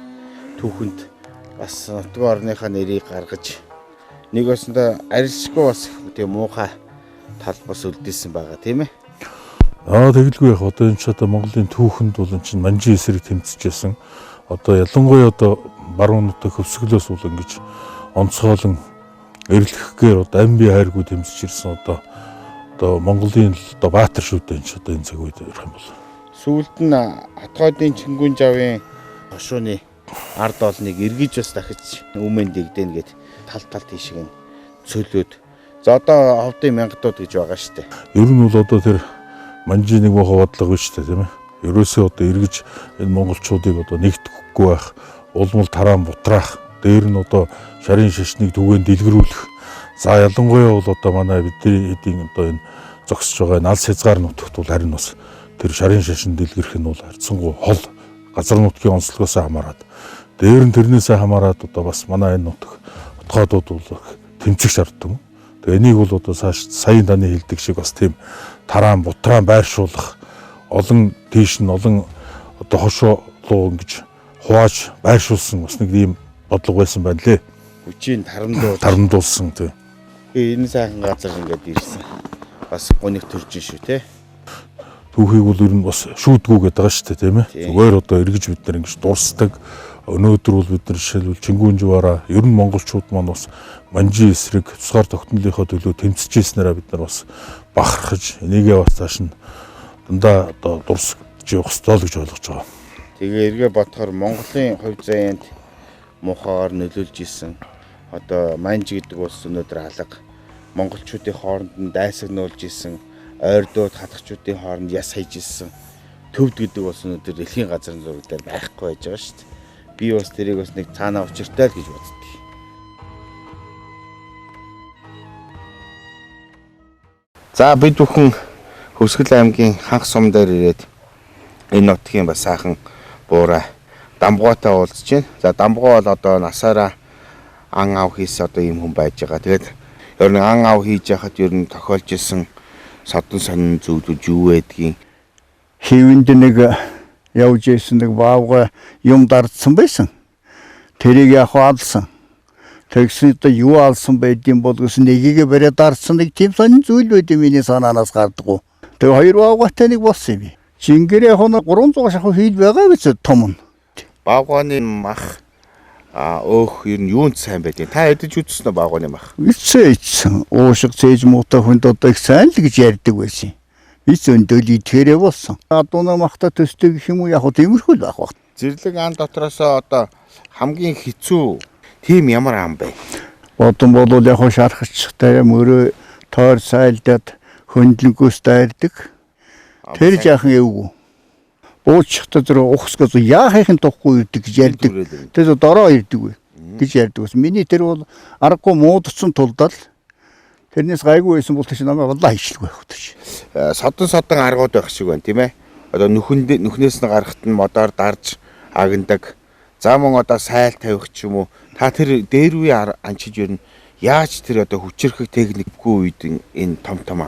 түүхэнд бас нутгийн орныхаа нэрийг гаргаж нэг осондоо арилшгүй бас тийм муухай тал бас үлдээсэн байгаа тийм ээ. Аа тэгэлгүй яг одоо энэ ч одоо Монголын түүхэнд бол энэ чинь Манжийн эсрэг тэмцэж байсан. Одоо ялангуяа одоо баруун нутаг хөвсгөлөөс бол ингэж онцгойлон эрлэхгээр одоо амь бие хайргүй тэмцэж ирсэн одоо Монголын одоо баатар шүү дээ энэ ч одоо энэ цаг үед ярих юм бол. Сүүлд нь Хотхоодын Чингүн жавын хошууны ард олныг эргэж бас дахиж өмнө дэгдэн гэд тал тал тийшээ нь цөлөөд. За одоо ховдын мянгадууд гэж байгаа шүү дээ. Ер нь бол одоо тэр Манжийн нэг муухай бодлого шүү дээ тийм ээ. Ерөөсөө одоо эргэж энэ монголчуудыг одоо нэгтгэхгүй байх, улмал тараан бутраах, дээр нь одоо шарын шашныг түгээн дэлгэрүүлэх. За ялангуяа бол одоо манай бидний эдийн одоо энэ зогсож байгаа энэ алс хязгаар нутагт бол харин бас тэр шарын шашин дэлгэрэх нь бол харьцангуй хол газар нутгийн онцлогоос хамаарат. Дээр нь тэрнээсээ хамаарат одоо бас манай энэ нутаг хотгоодууд бол тэмцэх шаарддаг. Тэгээ энийг бол одоо цааш саяын таны хэлдэг шиг бас тийм тараан бутраан байршуулах олон тийш нь олон одоо хошуу руу ингэж хувааж байршуулсан бас нэг ийм бодлого байсан байна лээ. Хүчийг тарамдуулсан тий. Энэ сайхан газар ингээд ирсэн. Бас гуниг төрж шүү те. Түүхийг бол ер нь бас шүүдгүү гэдэг байгаа шүү дээ тийм ээ. Зүгээр одоо эргэж бид нар ингэж дурсдаг. Өнөөдөр бол бид нар жишээлбэл Чингүн живаараа ер нь монголчууд маань бас Манжийн эсрэг тусгаар тогтнолынхоо төлөө тэмцэж ирснээрээ бид нар бас бахархаж энийгээ бас цааш нь дандаа одоо дурсаж явах ёстой л гэж ойлгож байгаа. Тэгээ эргээ бодохоор Монголын хувь заяанд муухайгаар нөлөөлж исэн. Одоо Манж гэдэг улс өнөөдөр алга. Монголчуудын хооронд нь дайсагнуулж исэн, ойрдууд хатгчуудын хооронд яс хайж исэн. Төвд гэдэг улс өнөөдөр дэлхийн газрын зураг дээр байхгүй байж байгаа шүү дээ. Би бас тэрийг бас нэг цаанаа учиртай л гэж боддог. За бид бүхэн Хөвсгөл аймгийн Ханх сум дээр ирээд энэ нутгийн бас сайхан буурай Дамбгоотой уулзж байна. За Дамбгоо бол одоо насаараа ан ав хийс одоо ийм хүн байж байгаа. Тэгээд ер нь ан ав хийж яхад ер нь тохиолж исэн содон сонин зүйлүүд юу байдгийг хэвэнд нэг явж исэн нэг баавга юм дардсан байсан. Тэрийг яг алсан. Тэгсэн одоо юу алсан байдсан бол гэсэн нэгийг бариад дардсан нэг тийм сонин зүйл байд юм миний санаанаас гардаггүй. Тэгээ хоёр баавгатай нэг болсон юм. Чингэрээ хоног 300 шахуу хийл байгаа гэж том нь. Баавгааны мах өөх ер нь юунд сайн байдгийг та хэдэж үзсэн үү баавгааны мах? Ичсэн. Уушиг цээж муутай хүнд одоо их сайн л гэж ярьдаг байсан. Би зөндөл идэхээрээ болсон. Адууна махта төстэй гэх юм уу яг хөө тиймэрхүү л байх баг. Зэрлэг ан дотроосоо одоо хамгийн хэцүү тийм ямар ан бэ? Бодон болвол яг хөө шархачтай мөрөө тойр сайлдаад хөндлөнгөөс дайрдаг. Тэр жаахан эвгүй. Буучихта зөр ухсгаз яахын тухгүй ирдэг гэж ярьдаг. Тэр дороо ирдэг вэ гэж ярьдаг ус. Миний тэр бол аргагүй муудсан тулдал тэрнээс гайгүй байсан бол тийш намайг боллоо хийшлгүй байх тийш. Содон аргууд байх шиг байна тийм ээ. Одоо нүхнээс нь гарахт нь модоор дарж агнадаг. За мөн одоо сайл тавих ч юм уу. Та тэр дээр үе анчиж ер нь яаж тэр одоо хүчирхэг техникгүй үед энэ том том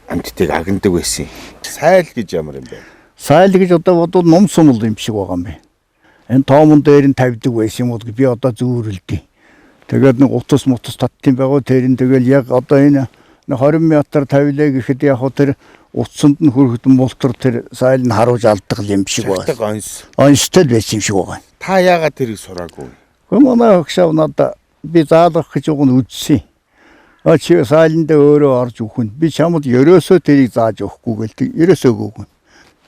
амьтдыг агнадаг байсан юм. Сайл гэж ямар юм бэ? Сайл гэж одоо бодвол ном сумал юм шиг байгаа юм байна. Энэ тоомон дээр нь тавьдаг байсан юм уу би одоо зүүрэлдээ. Тэгээд нэг утас мутас таттын байгаа тэр нь тэгэл яг одоо энэ 20 метр тавилаа гэхэд яг тэр утсанд нь хүрэхэд мултар тэр сайл нь харуулж алдаг юм шиг байна. Шахдаг онс. Онстой л байсан юм шиг байгаа. Та яагаад тэрийг сураагүй? Гэхдээ манай хөгшөө надад би заалгах гэж уг нь үзсэн. А чи сайландаа өөрөө орж өгөх нь. Би чамд ерөөсөө тэрийг зааж өгөхгүй гэлдэг. Ерөөсөө өгөөгүй.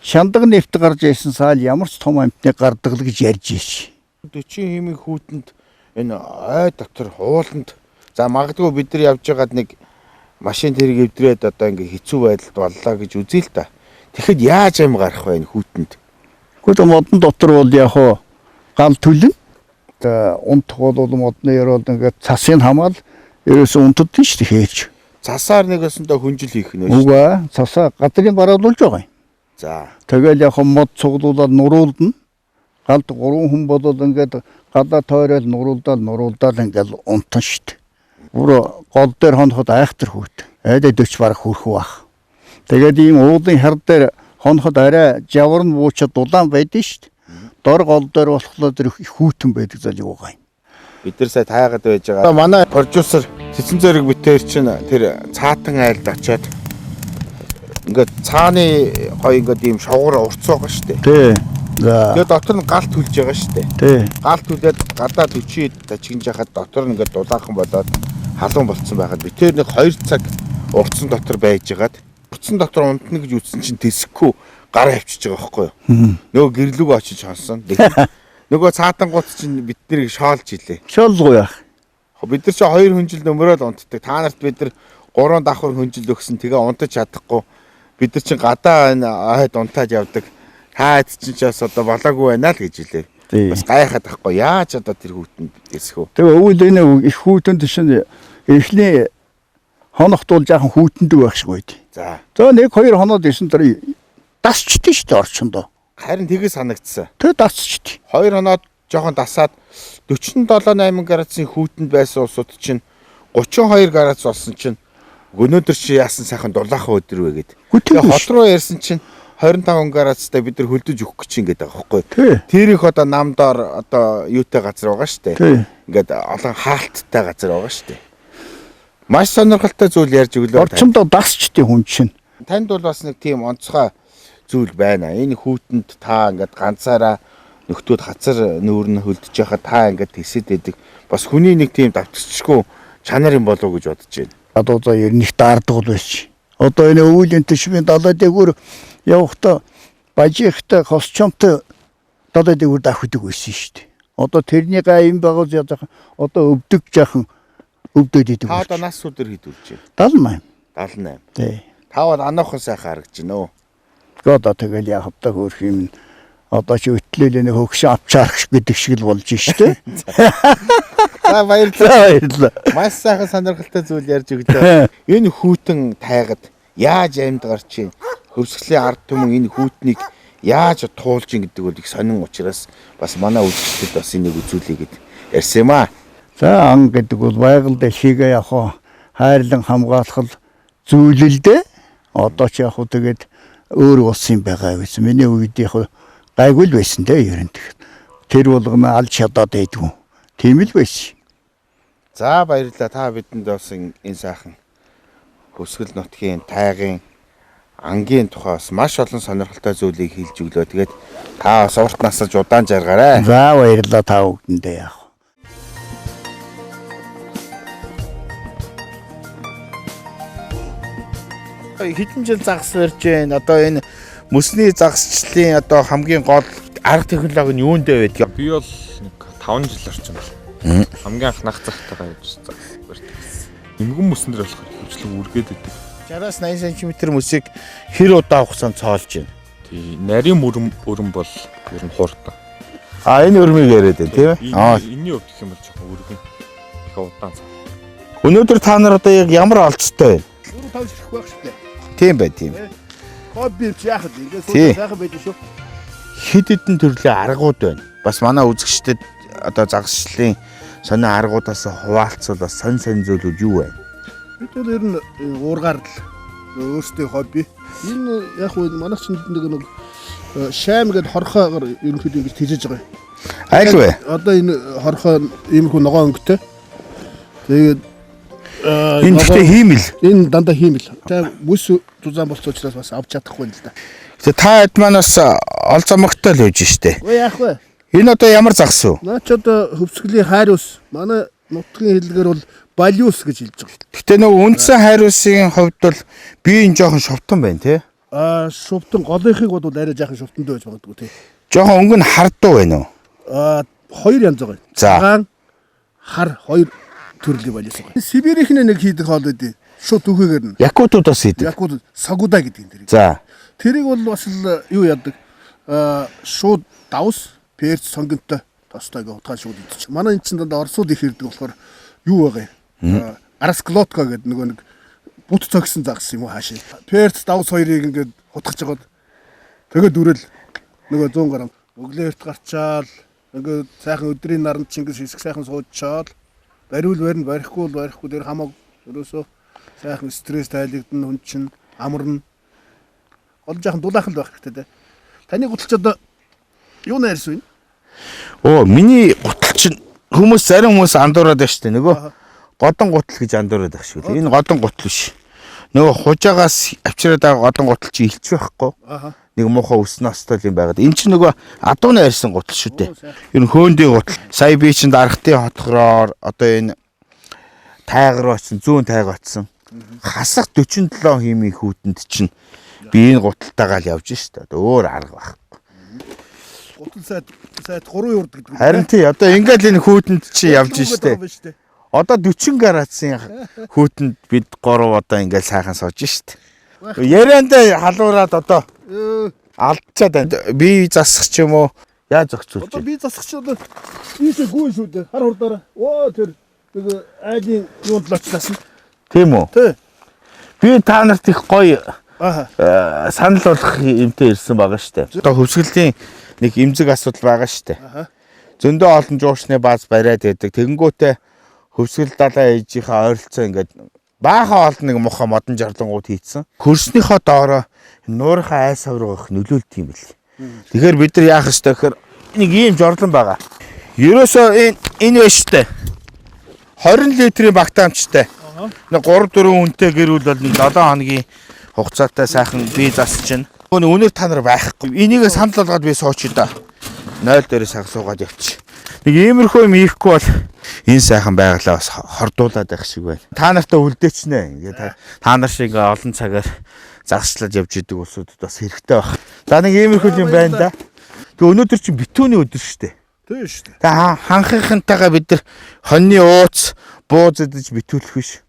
Шандаг нефт гарч ирсэн сайл ямар ч том амтны гардаг л гэж ярьж ирсэн. 40 хэмиг хүүтэнд энэ ой дотор ууланд за магадгүй бид нар явж байгаад нэг машин тэрэг эвдрээд одоо ингээ хэцүү байдалд боллоо гэж үзье л та. Тэгэхэд яаж ам гарах вэ энэ хүүтэнд? Гэхдээ модон дотор бол яг хоо гал түлэн. Одоо унтах бол модны ёроол ингээд цасын хамаал ерөөсөө унтдсан шүү дээ хээж. Цасаар нэг өсөндөө хүнжил хийх нэ. Үгүй цасаа газрын бараалуулж байгаа юм. За. Тэгэл яг мод цуглуулад нуруулна. Галд гурван хүн болоод ингээд галаа тойрол нуруулдаал ингээд унтан шүү дээ. Бүр гол дээр хоноход айхтар хүүт. Айдаа 40 бараг хүрэх байх. Тэгээд ийм уулын хар дээр хоноход арай жавар нь буучаад дулаан байдэн шүү дээ. Дор гол дээр болохоор тэр хүүтэн байдаг зал юу байгаа юм. Бид нар сая тайгаад байж байгаа. Манай продюсер Цэцэн зөрөг битээр чинь тэр цаатан айлд очиод ингээд цааны гоё ингээд ийм шовгор урц байгаа шүү дээ. Тий. За. Тэгээд дотор нь гал түлж байгаа шүү дээ. Тий. Гал түлээд гадаа 40 дажигнж хахад дотор нь ингээд дулаахан болоод халуун болцсон байхад би тэр нэг 2 цаг урцсан дотор байжгаад урцсан дотор унтна гэж үзсэн чинь тэсэхгүй гараа авчиж байгаа байхгүй юу. Нөгөө гэрлүүг очиж хонсон. Нөгөө цаатангууд чинь бид нарыг шоолж илээ. Шоолгүй яах. Бид нар чинь 2 хүнжил нөмрөөл унтдаг. Та нарт бид нар 3 давхар хүнжил өгсөн. Тэгээ унтаж чадахгүй. Бид нар чинь гадаа энэ ойд унтаад явдаг. Та эд чинь ч бас одоо болоогүй байна л гэж хэлээ. Бас гайхаад байхгүй. Яаж одоо тэр хүүтэнд эсэх үү? Тэгээ өвөл энэ их хүүтэнд чинь эхний хоногт бол жаахан хүүтэндэг байх шиг байд. За. За 1 2 хоноод ирсэн дараа дасчдээ шүү дээ орчондоо. Харин тэгээ санагдсан. Тэ дасчдээ. 2 хоноод жоохон дасаад 47 8 градусын хүүтэнд байсан улсууд чинь 32 градус болсон чинь өнөөдөр чи яасан сайхан дулаахан өдөр вэ гэд. Тэгээ хот руу ярьсан чинь 25 градустай бид нар хөлдөж өгөх гэж ингээд байгаа байхгүй. Тэр их одоо нам доор одоо юутай газар байгаа шүү дээ. Ингээд олон хаалттай газар байгаа шүү дээ. Маш сонирхолтой зүйл ярьж өглөө. Орчимдоо дасчдээ хүн чинь. Танд бол бас нэг тийм онцгой зүйл байна. Энэ хүүтэнд та ингээд ганцаараа нөхдүүд хацар нүүр нь хөлдөж байхад та ингээд тэсэд байдаг. Бас хүний нэг тийм давтчихгүй чанар юм болов уу гэж бодож байна. Одоо за ер нь их даардаг л байсан. Одоо энэ өвлийн төшмийн далай дээгүүр явахдаа бажихтай костюмтой далай дээгүүр давхидаг байсан шүү дээ. Одоо тэрний гай юм байгаа жаахан одоо өвдөг жаахан өвдөд идэг. Та одоо нас өдөр хэд үлж байна? 78. 78. Тий. Та бол анаахан сайхан харагдаж байна өө. Одоо тэгэл яах вэ хөөх юм. Одоо чи өтлөөл нэг хөгшин авчаарх гэдэг шиг л болж штэ. За баярлалаа. Баярлалаа. Маш сайхан сонирхолтой зүйл ярьж өглөө. Энэ хүүтэн тайгад яаж амьд гарч ийн? Хөвсгөлийн ард түмэн энэ хүүтнийг яаж туулж ин гэдэг бол их сонин учраас бас манай үзэгчдэд бас энийг үзүүлье гэд ярьсан юм аа. За ан гэдэг бол байгаль дэлхийгээ яг хайрлан хамгаалах зүйл л дээ. Одоо ч яг тэгээд өөр болсон юм байгаа гэсэн. Миний үед яг гайгүй л байсан дээ ер нь. Тэр болгоно алж чадаад байдгүй. Тийм л байсан. За баярлалаа. Та бидэнд бас энэ сайхан Хөвсгөл нутгийн тайгын ангийн тухай бас маш олон сонирхолтой зүйлийг хэлж өглөө. Тэгээд та бас урт насалж удаан жаргаарай. За баярлалаа та бүгдэндээ яах. Хэдэн жил загас барьж байна. Одоо энэ мөсний загасчлалын одоо хамгийн гол арга технологи нь юунд байдаг? Би бол нэг 5 жил орчим байна. Хамгийн анх нах захтайгаа явж загас барьдаг гэсэн. Эмгэн мөсөн дээр болохоор хөвчлэг үргээд идэг. 60-аас 80 см мөсийг хэр удаа хугацаанд цоолж байна? Тий, нарийн өрөм бол ер нь хурдан. А энэ өрмийг яриад байна тийм ээ? Аа, энэний хувьд гэх юм бол жоохон өргөн. Их удаан цаа. Өнөөдөр та нар одоо яг ямар олцтой вэ? 4 5 ширхэг байх шүү дээ. Тийм бай, тийм. Хобби чи яах вэ? Ингээд сууж сайхан байдаг шүү. Хэд хэдэн төрлийн аргууд байна. Бас манай үзэгчдэд одоо загасчлалын сонин аргуудаас хуваалцвал бас сонь сонь зүйлүүд юу вэ? Бид бол ер нь уургаар л өөрсдийн хобби. Энэ яг үе манайх ч нэг шайм гэдээ хорхоогоор ерөнхийдөө ингэж тэжээж байгаа юм. Аль вэ? Одоо энэ хорхоо иймэрхүү ногоон өнгөтэй. Тэгээд Энэ гэхдээ хиймэл. Энэ дандаа хиймэл. Тэ мөс зузаан болсон учраас бас авч чадахгүй юм л да. Тэгээ та хэд манаас ол замагтай л явж штэ. Өө яах вэ? Энэ одоо ямар загас вэ? Наа ч одоо хөвсгөлийн хайрус. Манай нутгийн хэллэгээр бол балиус гэж хэлж байгаа. Гэтэ нөгөө үндсэн хайрусын хувьд бол би энэ жоохон шовтон байна тий. Аа шувтан голынхыг бодвол арай жаахан шувтан байж магадгүй тий. Жоохон өнгө нь хардуу байна уу? Аа хоёр янз байгаа. За. Хар хоёр төрлийн балиус байгаа. Сибирийнхний нэг хийдэг хоол үүдээ. Шууд түүхээгээр нь. Якутуудаас хийдэг. Якут сагуда гэдэг юм тэрийг. За. Тэрийг бол бас л юу яадаг? Аа шууд давс, перц, сонгонтой тостой гэ утгаа шууд идчих. Манай эн чинь дандаа орсууд их ирдэг болохоор юу байгаа юм? Арасклотка гэдэг нөгөө нэг бут цогсон загас юм уу хаашаа. Перц давс хоёрыг ингээд хутгаж жагаад тэгээд үрэл нөгөө 100 грамм өглөө эрт гарчаал ингээд сайхан өдрийн наранд чинь ингээд шисг сайхан сууччаал бариул барина, барихгүй бол барихгүй тэр хамаагүй ерөөсөө сайхан стресс тайлэгдэн хүн чинь амарна. Гол жаахан дулаахан л байх хэрэгтэй дээ. Таны гутал ч одоо юу найрсан вэ? Оо миний гутал чинь хүмүүс зарим хүмүүс андуураад байна шүү дээ. Нөгөө годон гутал гэж андуураад байх шиг үү. Энэ годон гутал биш. Нөгөө хужаагаас авчираад байгаа годон гутал чи илч байхгүй. Нэг муухай өснө остой юм байгаад. Энэ чинь нөгөө адууны арьсан гутал шүү дээ. Ер нь хөөндийн гутал. Сая би чинь дарахтын хотхороор одоо энэ тайгар очсон, зүүн тайг очсон. Хасах 47 химийн хүүтэнд чинь би энэ гуталтайгаа л явж штэ. Одоо өөр арга байхгүй. Гутал сайд 3 юурд гэдэг. Харин тий одоо ингээл энэ хүүтэнд чи явж штэ. Одоо 40 градусын хүүтэнд бид 3 одоо ингээл сайхан сууж штэ. Яриандаа халуураад одоо алдчихад байна. Би засах ч юм уу яаж зохицуулж Одоо би засах чи одоо ийшээ гүйн шүү дээ. Хар хурдаараа. Оо тэр нэг айлын юунд л очлаасан. Тийм үү? Тий. Би та нарт их гоё санал болгох юмтай ирсэн байгаа штэ. Одоо хөвсгөлийн нэг эмзэг асуудал байгаа штэ. Зөндөө олон жуучны бааз бариад байдаг. Тэгэнгүүтээ хөвсгөл далайн ээжийнхээ ойролцоо ингээд баахан олон нэг муха модон жарлангууд хийцэн. Хөрснийхөө доороо нуурынхаа айс авраг их нөлөөлдөг юм бэл. Тэгэхээр бид нар яах ёстой гэхээр нэг ийм жорлон байгаа. Ерөөсөө энэ байна штэ. 20 литрийн багтаамжтай. Нэг 3 4 хүнтэй гэрүүл бол нэг 7 хоногийн хугацаатай сайхан бие засаж чинь. Өнөр та нар байхгүй. Энийг санал болгоод би сууч да. 0 дээр сайхан суугаад явчих. Нэг иймэрхүү юм хийхгүй бол энэ сайхан байгалаа бас хордуулаад байх шиг байна. Та нартай үлдээчнэ. Ингээд та нар шиг олон цагаар загасчлаад явж идэг улсуудад бас хэрэгтэй байх. За нэг иймэрхүү юм байна да. Тэгээ өнөөдөр чинь битүүний өдөр шүү дээ. Тийм шүү дээ. Тэгээ ханхынхантайгаа бид нар хоньны ууц бууз идэж битүүлэх биш.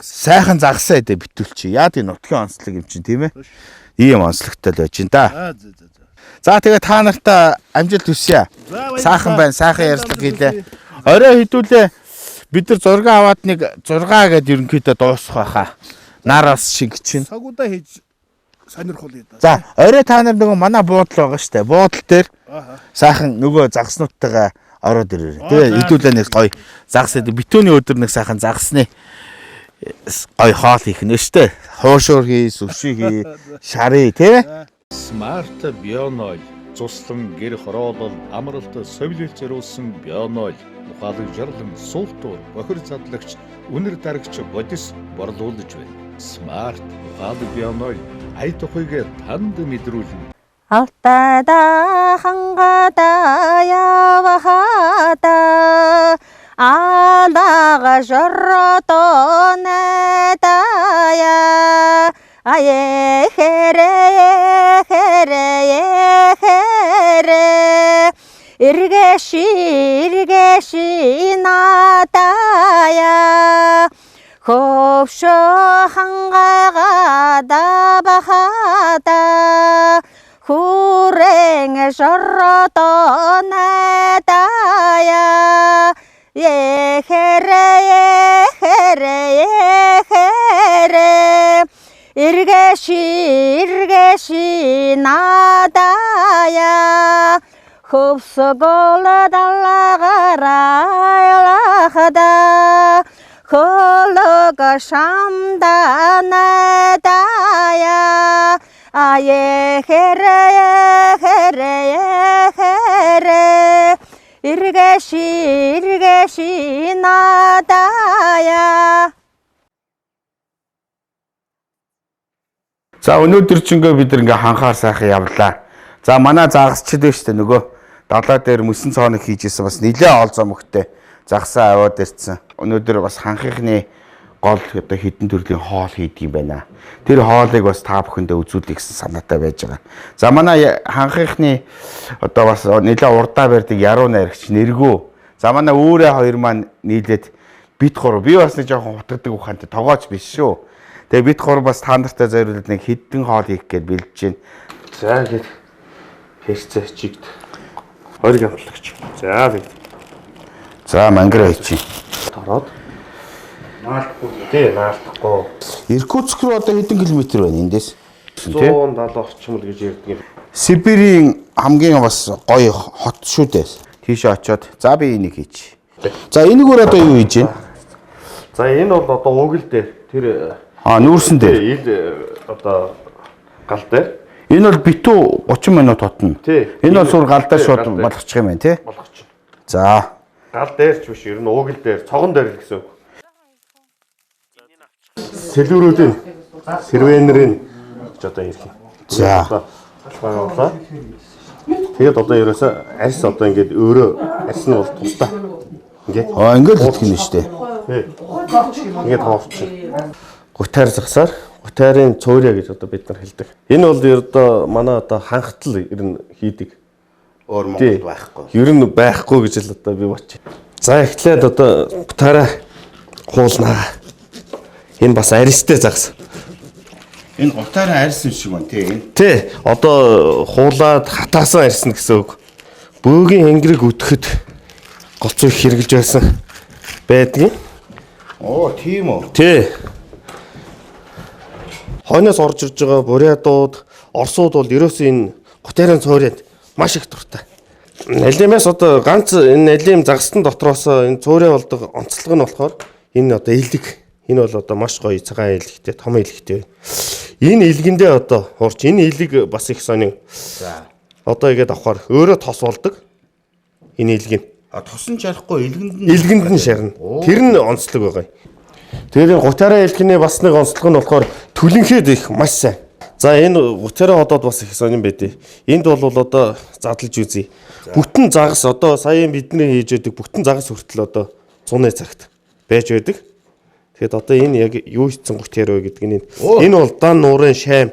Сайхан загасаа идэ битүүлчих. Яа тийм нутгийн онцлог юм чинь тийм ээ. Ийм онцлогтой л байж ин да. За тэгээ та нартай амжилт хүсье. Сайхан байна, сайхан ярьцлага хийлээ. Орой хэдүүлээ бид нар зураг аваад нэг 6 гэдээ ерөнхийдөө дуусах байхаа. Нар бас шиг чинь. Сагуудаа хийж сонирхол юм да. За орой та нар нөгөө манай буудлал байгаа штэ. Буудлал дээр сайхан нөгөө загаснуудтайгаа ороод ирээрэй. Тэгээ хэдүүлээ нэг гоё загас идэв. Битүүний өдөр нэг сайхан загасны гоё хоол хийх нэ штэ. Хуушуур хий, сүши хий, шарыг тий. Smart Bionol цуслан гэр хороолол амралт совилолт зориулсан Bionol ухаалаг жарлан суултуур бохир задлагч үнэр дарагч бодис борлуулж байна. Smart ухаалаг Bionol ая тухайг танд мэдрүүлнэ. Алтада хангада явахада алага жоротонадая ае хэрэ хэрэ хэрэ иргэши иргэши надая хөвшө хангага бахада хүрэн жоротонадая эхэрэ эхэрэ эхэрэ иргэши иргэши надая хөвсгөл даллагарайлахада хөлөг шамданадая ае хэрэ хэрэ хэрэ иргэши иргэши надая. За өнөөдөр ч ингээ бид ингээ ханхаар сайхан явлаа. За манай загасчд байна шүү дээ нөгөө далаа дээр мөсөн цооног хийжсэн бас нилээ ол зомогтой загсаа аваад ирсэн. Өнөөдөр бас ханхийнхны гол одоо хідэн төрлийн хоол хийдэг юм байна. Тэр хоолыг бас та бүхэндээ үзүүлэх гэсэн санаатай байж байгаа. За манай ханхийнхны одоо бас нилээ урдаа барьдаг яруу найрагч нэргүү. За манай үүрээ хоёр маань нийлээд бит гур би бас нэг жоохон хутгадаг ухаантай тогооч биш шүү. Тэгээ бит гур бас та нартай зориулаад нэг хідэн хоол хийх гээд бэлдэж байна. За ингээд хэрцээ чигт хориг амтлагч. За бид. За мангар хийчих. Ороод наалдахгүй тий наалдахгүй. Иркутск руу одоо хэдэн километр байна эндээс? 170 орчим л гэж ярьдаг юм. Сибирийн хамгийн бас гоё хот шүү дээ. Тийшээ очиод за би энийг хийчих. За энэгээр одоо юу хийж байна? За энэ бол одоо угл дээр тэр нүүрсэн дээр. Ил одоо гал дээр. Энэ бол битүү 30 минут хотно. Энэ бол сүр гал дээр шууд болгочих юм байна тий. Болгочих. За. Гал дээр ч биш ер нь угл дээр, цогон дээр л гэсэн үг. Сэлүүрүүдийн сэрвэнэрийн ч одоо ирэх юм. За. Байгууллаа. Тэгээд одоо ерөөсөө арьс одоо ингээд өөрөө арьс нь бол тусдаа. Ингээд. Ингээд л идэх юм шүү дээ. Тий. Ингээд хоорч. Гутаар загсаар гутаарын цөөрэ гэж одоо бид нар хэлдэг. Энэ бол ердөө манай одоо ханхтал ер нь хийдэг. Өөр Монголд байхгүй. Ер нь байхгүй гэж л одоо би бодчих. За эхлээд одоо гутаараа хуулнаа. Энэ бас арьстай загас. Энэ гутаараа арьс юм шиг байна тий. Тий. Одоо хуулаад хатаасан арьс нь гэсэн үг. Бөөгийн хэнгэрэг үтгэхэд гоцоо их хэрглэж байсан байдгийн. Оо тийм үү. Тий. Хойноос орж ирж байгаа бурятууд, орсууд бол ерөөсөө энэ гутаарын цөөрөнд маш их дуртай. Налимаас одоо ганц энэ налим загастан дотроос энэ цөөрэ болдог онцлог нь болохоор энэ одоо элэг. Энэ бол одоо маш гоё цагаан элэгтэй, том элэгтэй. Энэ элгэндээ одоо хурч энэ элэг бас их сонин. За. Одоо игээд авахар өөрөө тос болдог. Энэ элэг нь. Тос нь шарахгүй элгэнд нь элгэнд нь шарна. Тэр нь онцлог байгаа юм. Тэгээд энэ гутаараа элгэний бас нэг онцлог нь болохоор түлэнхэд их маш сайн. За энэ гутаараа одоод бас их сонин байдیں۔ Энд бол одоо задлж үзье. Бүтэн загас одоо сая бидний хийж байдаг бүтэн загас хүртэл одоо 100 цагт байж байдаг. Тэгэхэд одоо энэ яг юу хийсэн гутаар вэ гэдэг нь энэ бол дан нуурын шайм.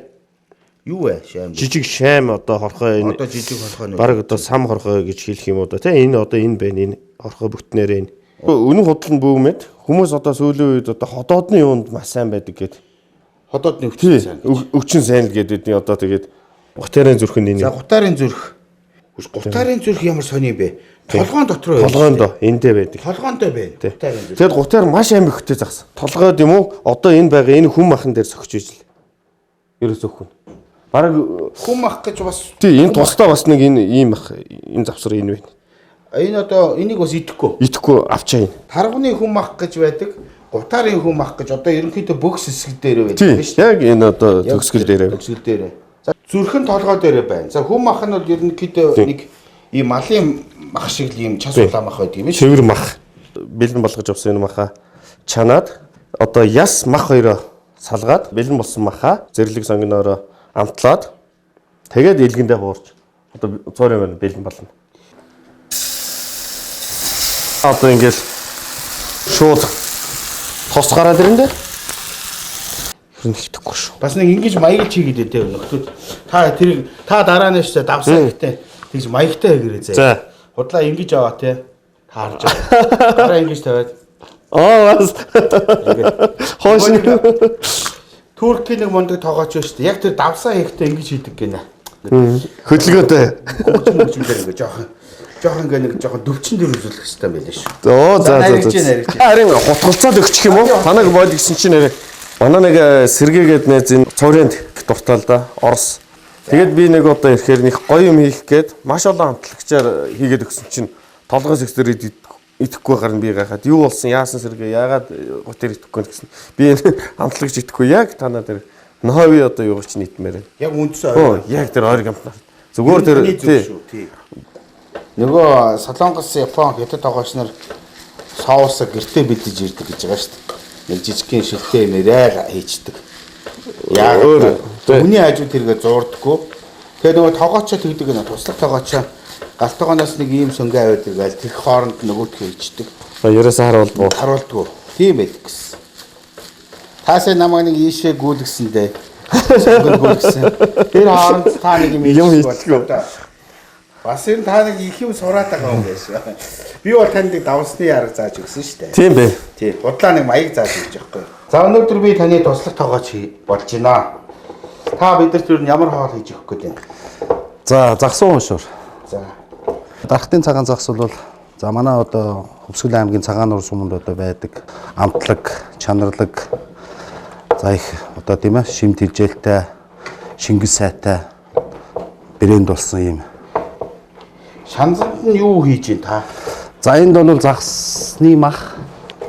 Юу вэ? Шайм. Жижиг шайм одоо хорхой энэ. Одоо жижиг хорхой нэ. Бараг одоо сам хорхой гэж хэлэх юм уу да тий. Энэ одоо энэ байна энэ хорхой бүтнээрээ энэ. Үнэн худал нь бүүмэд хүмүүс одоо сүүлийн үед одоо ходоодны юунд маш сайн байдаг гэд. Ходоодны өвчин сайн. Өвчин сайн л гэдэг бидний одоо тэгээд гутаарын зүрх нь энэ. За гутаарын зүрх. Гутаарын зүрх ямар сони юм бэ? Толгоон дотор байх. Толгоонд эндээ байдаг. Толгоондоо байна. Гутаарын зүрх. Тэгэд гутаар маш амиг хөтэй загас. Толгойд юм уу? Одоо энэ байгаа энэ хүм махан дээр согч ижил. Ерөөсөө хүн. Бараг хүм мах гэж бас тий энэ тусдаа бас нэг энэ ийм мах энэ завсар энэ байна. Энэ одоо энийг бас идэхгүй. Идэхгүй авчаа энэ. Тарганы хүм мах гэж байдаг. Гутаарын хүм мах гэж одоо ерөнхийдөө бөгс хэсэг дээр байдаг шүү дээ. Яг энэ одоо төгсгөл дээр. Төгсгөл дээр. За зүрхэн толгой дээр байна. За хүм мах нь бол ерөнхийдөө нэг ийм малын мах шиг л ийм час улаан мах байдаг юм шүү. Цэвэр мах. Бэлэн болгож авсан энэ маха чанаад одоо яс мах хоёроо салгаад бэлэн болсон маха зэрлэг сонгиноороо амтлаад тэгээд илгэндээ хуурч одоо цоорын байна бэлэн болно. Одоо ингээл шууд тос гараад ирэн дээ. Ер нь хитгэхгүй шүү. Бас нэг ингэж маяглж хийгээд дээ нөхдүүд. Та тэрийг та дараа нь шүү давсаа гэхдээ тэгж маягтай хийгэрээ зэ. За. Худлаа ингэж аваа те. Таарж байгаа. Дараа ингэж тавиад. Бас. Хоош. Туркийн нэг мундаг тоогооч шүү дээ. Яг тэр давсаа хийхдээ ингэж хийдэг гинэ. Хөдөлгөөтэй. Хөгжим хөгжимлэр ингэ жоохон ингээ нэг жоохон төвчин дээр үзүүлэх хэрэгтэй байлээ шүү. Оо за за за. Харин хутгалцаад өгчих юм уу? Танаг бойл гэсэн чинь нэрээ. Манай нэг сэргээгээд найз энэ цуврынд дуртай л да. Орос. Тэгээд би нэг удаа ирэхээр нэг гоё юм хийх гээд маш олон амтлагчаар хийгээд өгсөн чинь толгой сэгсээр идэхгүй гарна би гайхаад юу болсон яасан сэргээ яагаад гутэр идэхгүй гэсэн. Би энэ амтлагч идэхгүй яг танаа тэр нови одоо юу ч нийтмээр. Яг үндсэн ойр. Яг тэр ойр амтлаа. Зүгээр тэр тий. Нөгөө Солонгос, Япон, Хятад тогооч нар соусаа гэртээ бэлдэж ирдэг гэж байгаа шүү дээ. Нэг жижигхэн шилтэй юм яриа хийчдэг. Яагаад Хүний хажуу тэргээ зуурдаггүй. Тэгээ нөгөө тогоочоо тэгдэг нэ туслах тогоочоо гал тогооноос нэг ийм сөнгө аваад иргээл тэр хооронд нөгөөтгөө ичдэг. Ерөөсөө харуулдаггүй. Харуулдаггүй. Тийм байдаг гэсэн. Таасаа намайг нэг ийшээ гүйлгэсэндээ. Сөнгө гүйлгэсэн. Тэр хооронд та нэг юм хийчихгүй боллоо. Бас энэ та нэг их юм сураад байгаа юм байсан. Би бол танд нэг давсны арга зааж өгсөн шүү дээ. Тийм бэ. Тий. Худлаа нэг маяг зааж өгч байгаа байхгүй. За өнөөдөр би таны туслах тоогооч болж байна. Та бидэрт юу ямар хоол хийж өгөх гээд байна? За загсан уушуур. За. Дархтын цагаан загас бол за манай одоо Хөвсгөл аймгийн Цагаан нуур суманд одоо байдаг амтлаг, чанарлаг за их одоо тийм шим тэлжээлтэй, шингэн сайтай брэнд болсон юм. Шанзанд нь юу хийж байна та? За энд бол загасны мах,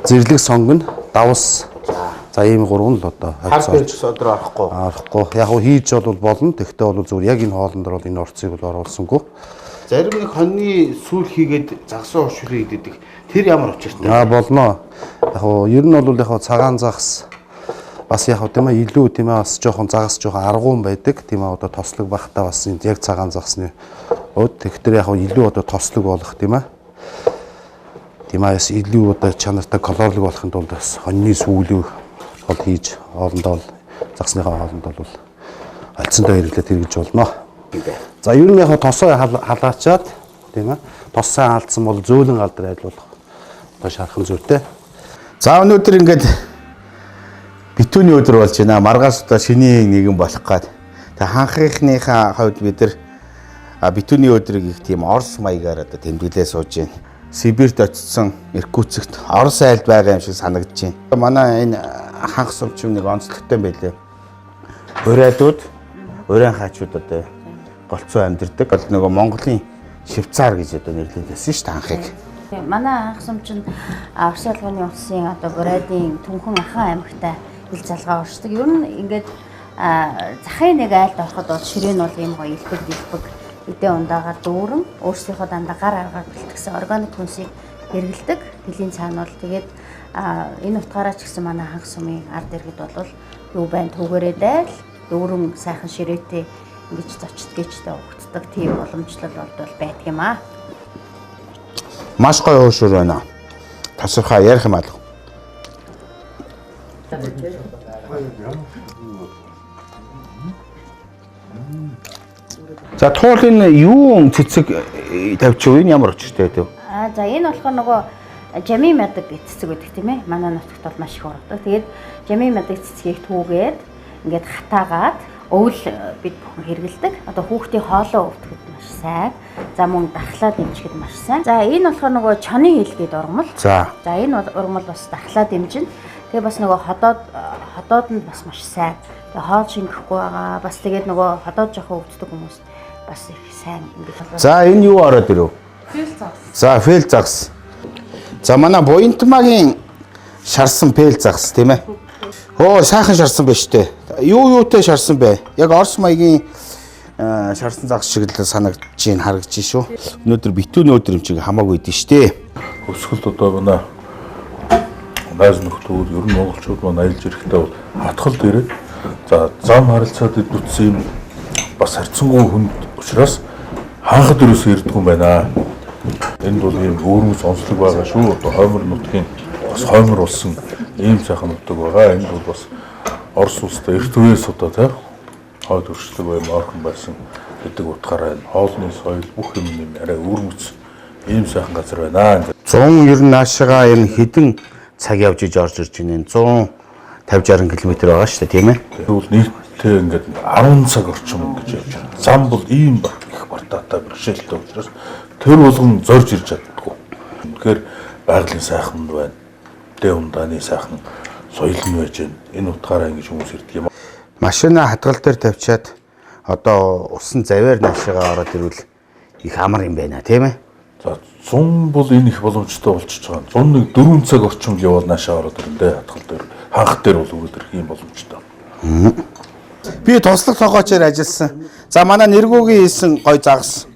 зэрлэг сонгоно, давс. За ийм гурван л одоо Хар перц өдрөө орохгүй. Орохгүй. Яг нь хийж бол болно. Тэгвэл бол зүгээр яг энэ хоолн дээр бол энэ орцыг бол оруулсангүй. Зарим нэг хоньны сүүл хийгээд загсан уушрыг иддэг. Тэр ямар учиртай? Аа болно. Яг нь ер нь бол яг цагаан загас бас яг тийм илүү тийм бас жоохон загас жоохон аргуун байдаг. Тийм одоо тослог бахта бас энэ яг цагаан загасны өд тэгэхээр яг илүү одоо тослог болох тийм ээ. Тийм бас илүү одоо чанартай колорлог болохын тулд бас хоньны сүүлийг бол хийж хоолндоо бол загасныхаа хоолнд бол олцсонтой хэрэглээд хэрэгжиж болно. За ер нь яг тосоо халаачаад тийм тос сайн алдсан бол зөөлөн гал дээр айлуулах одоо шархан зүйтэй. За өнөөдөр ингээд битүүний өдөр болж байна. Маргааш одоо шинийн нэгэн болох гад. Тэг ханхийнхныхаа хувьд бид нар битүүний өдрийг их тийм Орос маягаар одоо тэмдэглээ сууж байна. Сибирт очсон Иркутскт Орос айлд байгаа юм шиг санагдаж байна. Манай энэ ханх сумчин нэг онцлогтой байлээ. Урайдууд, урайн хаачууд одоо голцоо амьдэрдэг. Бол нөгөө Монголын Швейцар гэж одоо нэрлэдэг байсан шүү дээ ханхыг. Манай ханх сумчин Орос албаны улсын одоо Бурайдын Түнхэн Ахан аймагтай ил залгаа оршдог. Ер нь ингээд захын нэг айлд ороход бол ширээ нь бол ийм гоё элбэг дэлбэг эдээ ундаагаар дүүрэн өөрсдийнхөө дандаа гар аргаар бэлтгэсэн органик хүнсийг хэрэглэдэг. Тэлийн цаана бол тэгээд энэ утгаараа ч гэсэн манай ханх сумын ард иргэд бол юу байна түүгээрээ дайл дүүрэн сайхан ширээтэй ингэж зочдгийчтэй угтдаг тийм боломжлол бол байдаг юм аа. Маш гоё уушуур байна. Тасархаа ярих юм алга. За туул энэ юун цэцэг тавьчих вэ? Энэ ямар учиртай байв? Аа за энэ болохоор нөгөө жамин мадаг цэцэг байдаг тийм ээ. Манай нутагт бол маш их ургадаг. Тэгээд жамин мадаг цэцгийг түүгээд ингээд хатаагаад өвөл бид бүхэн хэрэгэлдэг. Одоо хүүхдийн хоолой өвдөхэд маш сайн. За мөн дархлаа дэмжихэд маш сайн. За энэ болохоор нөгөө чоны хил гээд ургамал. За энэ ургамал бас дархлаа дэмжинэ. Тэгээ бас нөгөө ходоод нь бас маш сайн. Тэгээ хоол шингэхгүй байгаа. Бас тэгээд нөгөө ходоод жоохон өвддөг хүмүүс бас их сайн ингэж. За энэ юу ороод ирв? Фэл загас. За фэл загас. За манай Буянтмагийн шарсан фэл загас тийм ээ. Хөө сайхан шарсан байна шүү дээ. Юу юутай шарсан бэ? Яг Орос маягийн шарсан загас шиг л санагдаж байна, харагдаж байна шүү. Өнөөдөр битүүний өдөр юм чиг хамаагүй идэв шүү дээ. Өсгөлд одоо манай найз нөхдүүд ер нь монголчууд маань аялж ирэхдээ бол хатгалд ирээд за зам харилцаад идвүтсэн юм бас харьцангуй хүнд учраас ханхад ерөөсөө ирдэггүй юм байна. Энд бол ийм өөрмөц онцлог байгаа шүү. Одоо хоймор нутгийн бас хоймор болсон ийм сайхан нутаг байгаа. Энд бол бас Орос улстай эрт үеэс одоо тий хойд өршлөг бай морхон байсан гэдэг утгаараа энэ хоолны соёл бүх юм юм арай өөрмөц ийм сайхан газар байна. 100 ер нь наашагаа ер нь хэдэн цаг явж иж орж ирж байна. 150 60 км байгаа шүү дээ, тийм ээ. Тэгвэл нийтдээ ингээд 10 цаг орчим ингэж явж байна. Зам бол ийм их бартаатай бэрхшээлтэй учраас тэр болгон зорж ирж чаддаггүй. Үнэхээр байгалийн сайхан байна. Дэ ундааны сайхан соёл нь байж байна. Энэ утгаараа ингэж хүмүүс ирдэг юм. Машина хатгал дээр тавьчаад одоо усан завиар наашагаа ороод ирвэл их амар юм байна, тийм ээ. За 100 бол энэ их боломжтой болчихж байгаа. 101 4 цаг орчим л явал наашаа ороод ирнэ дээ хатгал дээр. Ханх дээр бол өгөөд ирэх юм боломжтой. Би туслах тогоочоор ажилласан. За манай нэргүүгийн хийсэн гой загас.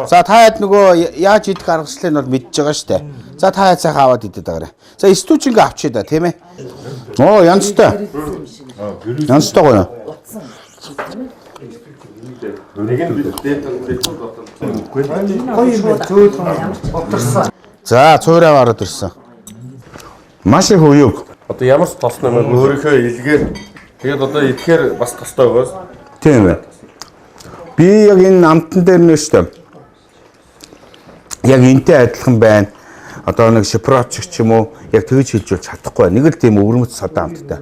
За та хэд нөгөө яаж идэх аргачлалыг нь бол мэдж байгаа шүү дээ. За та хэд сайхан аваад идэд байгаарай. За стүүчингээ авчия да, тийм ээ. Оо янзтай. Янзтай гоё. Нэг нь битэн Гоё юм байна. Зөөлхөн бодорсон. За, цуураа ороод ирсэн. Маш их уюг. Одоо ямар ч тос нэмэр өөрийнхөө илгээр тэгээд одоо идэхээр бас тостой байгаас. Тийм ээ. Би яг энэ амтан дээр нэ штэ. Яг энтэй адилхан байна. Одоо нэг шпроч ч юм уу яг тэгж хэлж бол чадахгүй. Нэг л тийм өвөрмөц садан амттай.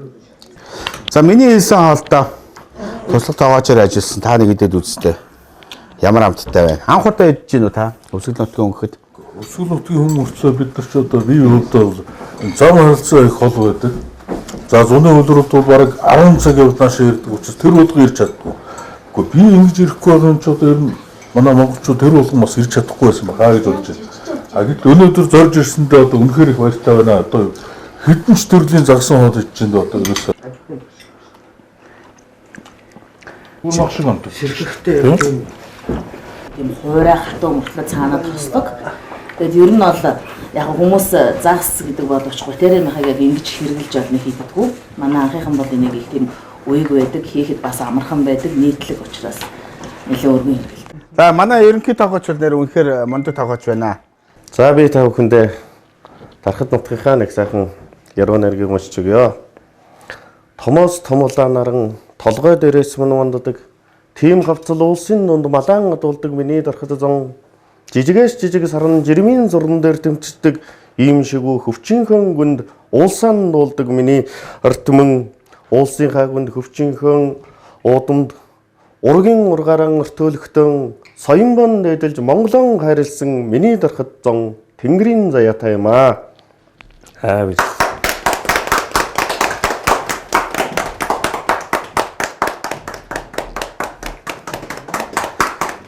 За миний хэлсэн хоолтой туслах тоогоочоор ажилласан та нэг идэд үзтээ. Ямар амттай байна. Анх удаа идэж гин үү та? Өсгөл нутгийн өнгөхөд. Өсгөл нутгийн хүн мөртлөө бид нар ч одоо бие биедээ зам харилцаа их хол байдаг. За зуны хөлрөлт бол бараг 10 цаг явдлааш ирдэг учраас тэр болгон ирж чаддгүй. Гэхдээ би ингэж ирэхгүй байгаа юм чи одоо ер нь манай монголчууд тэр болгон бас ирж чадахгүй байсан баха гэж бодож байна. А гэтэл өнөөдөр зорж ирсэндээ одоо үнэхээр их баяртай байна. Одоо хэдэн ч төрлийн загсан хоол идэж байна одоо ерөөсөө. Бүр шиг амт. Сэргэхтэй тийм хуурай хатуу мөртлөө цаанаа тослог. Тэгээд ер нь бол яг хүмүүс загас гэдэг боловч гутээрээ махыг яг ингэж хэрэгжилж олно хийдэггүй. Манай анхынхан бол энийг их тийм уйг байдаг, хийхэд бас амархан байдаг, нийтлэг учраас нэлээд өргөн хэрэгэлдэг. За манай ерөнхий тоогооч бол нэр үнэхээр мундаг тоогооч байна. За би та бүхэндээ Дархад нутгийнхаа нэг сайхан яруу найргийг уншиж өгье. Томоос томулаа наран толгой дээрээс мөн ванддаг. Тийм хавцал улсын дунд малаан одуулдаг миний дархад зон жижигээс жижиг саран жирмийн зуран дээр тэмцдэг ийм шигүү хөвчийнхөн гүнд уулсаан дуулдаг миний арт мөн уулсын хайгүнд хөвчийнхөн уудамд ургийн ургааран өртөөлөгтөн соёнбон дээдэлж Монголон хайрлсан миний дархад зон тэнгэрийн заяатай юм аа. Аа биш.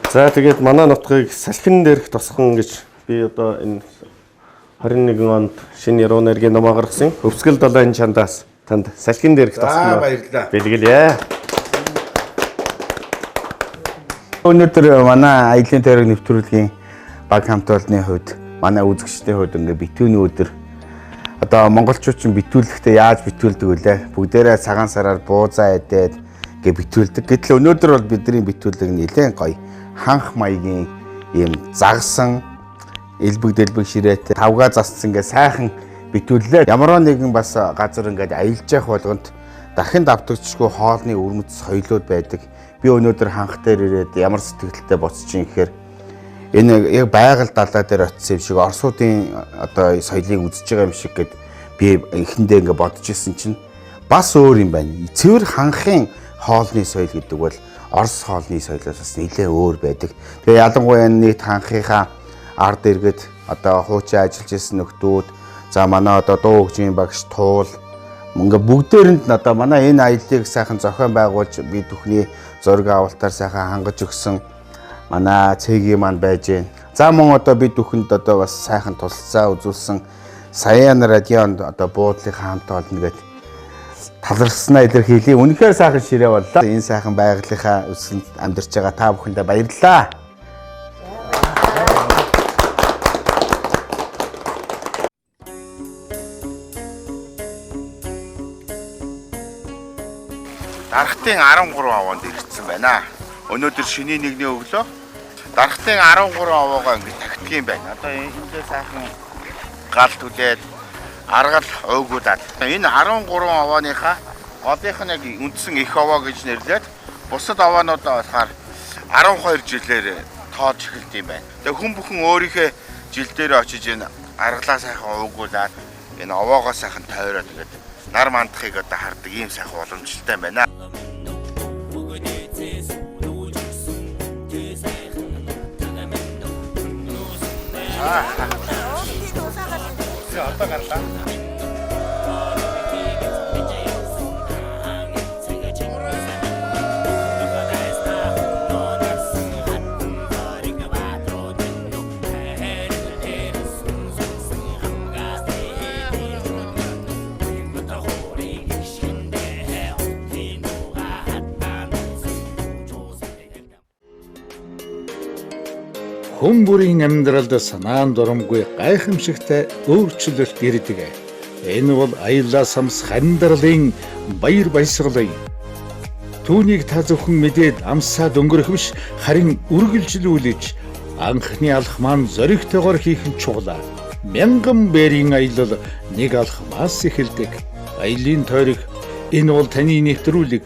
За тэгээд манай нутгийг салхин дээрх тосхон гэж би одоо энэ 21 онд шинэ яруу найргийн номоо гаргасан. Өвсгөл далайн чандаас танд салхин дээрх тосхон баярлалаа. Бэлгэлье. Өнөөдөр манай аялын тойрог нэвтрүүлгийн баг хамт олонны хувьд манай үзэгчдийн хувьд ингээ битүүний өдөр одоо монголчууд чинь битүүлэхдээ яаж битүүлдэг вүлээ? Бүгдээрээ цагаан сараар буузаа идээд ингээ битүүлдэг. Гэтэл өнөөдөр бол бидний битүүлэг нэлээд гоё ханх маягийн ийм загсан элбэг дэлбэг ширээтэй тавгаа зассан ингээ сайхан битүүллээ. Ямар нэгэн бас газар ингээд аялж явах болгонд дахин давтагдчихгүй хоолны өвөрмөц соёлууд байдаг. Би өнөөдөр ханх дээр ирээд ямар сэтгэлтэй боцож ин гэхээр энэ яг байгаль далай дээр очисон юм шиг Оросуудын одоо соёлыг үзэж байгаа юм шиг гэд би эхэндээ ингээ бодож исэн чинь бас өөр юм байна. Цэвэр ханхын хоолны соёл гэдэг бол Орос хоолны соёлоос бас нэлээ өөр байдаг. Тэгээ ялангуяа нийт ханхынхаа ард иргэд одоо хуучин ажиллаж исэн нөхдүүд за манай одоо дуу хөгжмийн багш Туул ингээ бүгдээрэнд нь одоо манай энэ аяллыг сайхан зохион байгуулж би бүхний зураг авалтаар сайхан хангаж өгсөн манай цэгийн маань байж гэн. За мөн одоо бид бүхэнд одоо бас сайхан тусалцаа үзүүлсэн Саян радионд одоо буудлын хамт олно гэд талархснаа илэрхийлье. Үнэхээр сайхан ширээ боллоо. Энэ сайхан байгалийнхаа өсөнд амьдарч байгаа та бүхэндээ баярлалаа. Дархтын 13 аваанд ирсэн байна. Өнөөдөр шинийн нэгний өглөө Дархтын 13 аваагаа ингэ тагтдаг юм байна. Одоо эндээ сайхан гал түлээд аргал уйгуулад. Энэ 13 авааныхаа голынх нь яг үндсэн их аваа гэж нэрлээд бусад аваануудаа болохоор 12 жилээр тоолж эхэлт юм байна. Тэгээ хүн бүхэн өөрийнхөө жил дээр очиж энэ аргалаа сайхан уйгуулад энэ аваагаа сайхан тойроод ингээд нар мандахыг одоо хардаг ийм сайхан уламжлалтай юм байна. Одоо гарлаа. Хүн бүрийн амьдралд санаан дурамгүй гайхамшигтай өөрчлөлт ирдэг. Энэ бол аяллаа самсах амьдралын баяр баясгалан. Түүнийг та зөвхөн мэдээд амсаад өнгөрөх биш, харин үргэлжлүүлж анхны алхам маань зоригтойгоор хийх нь чухал. Мянган бэрийн аялал нэг алхмаас эхэлдэг. Аялын тойрог энэ бол таны нэвтрүүлэг.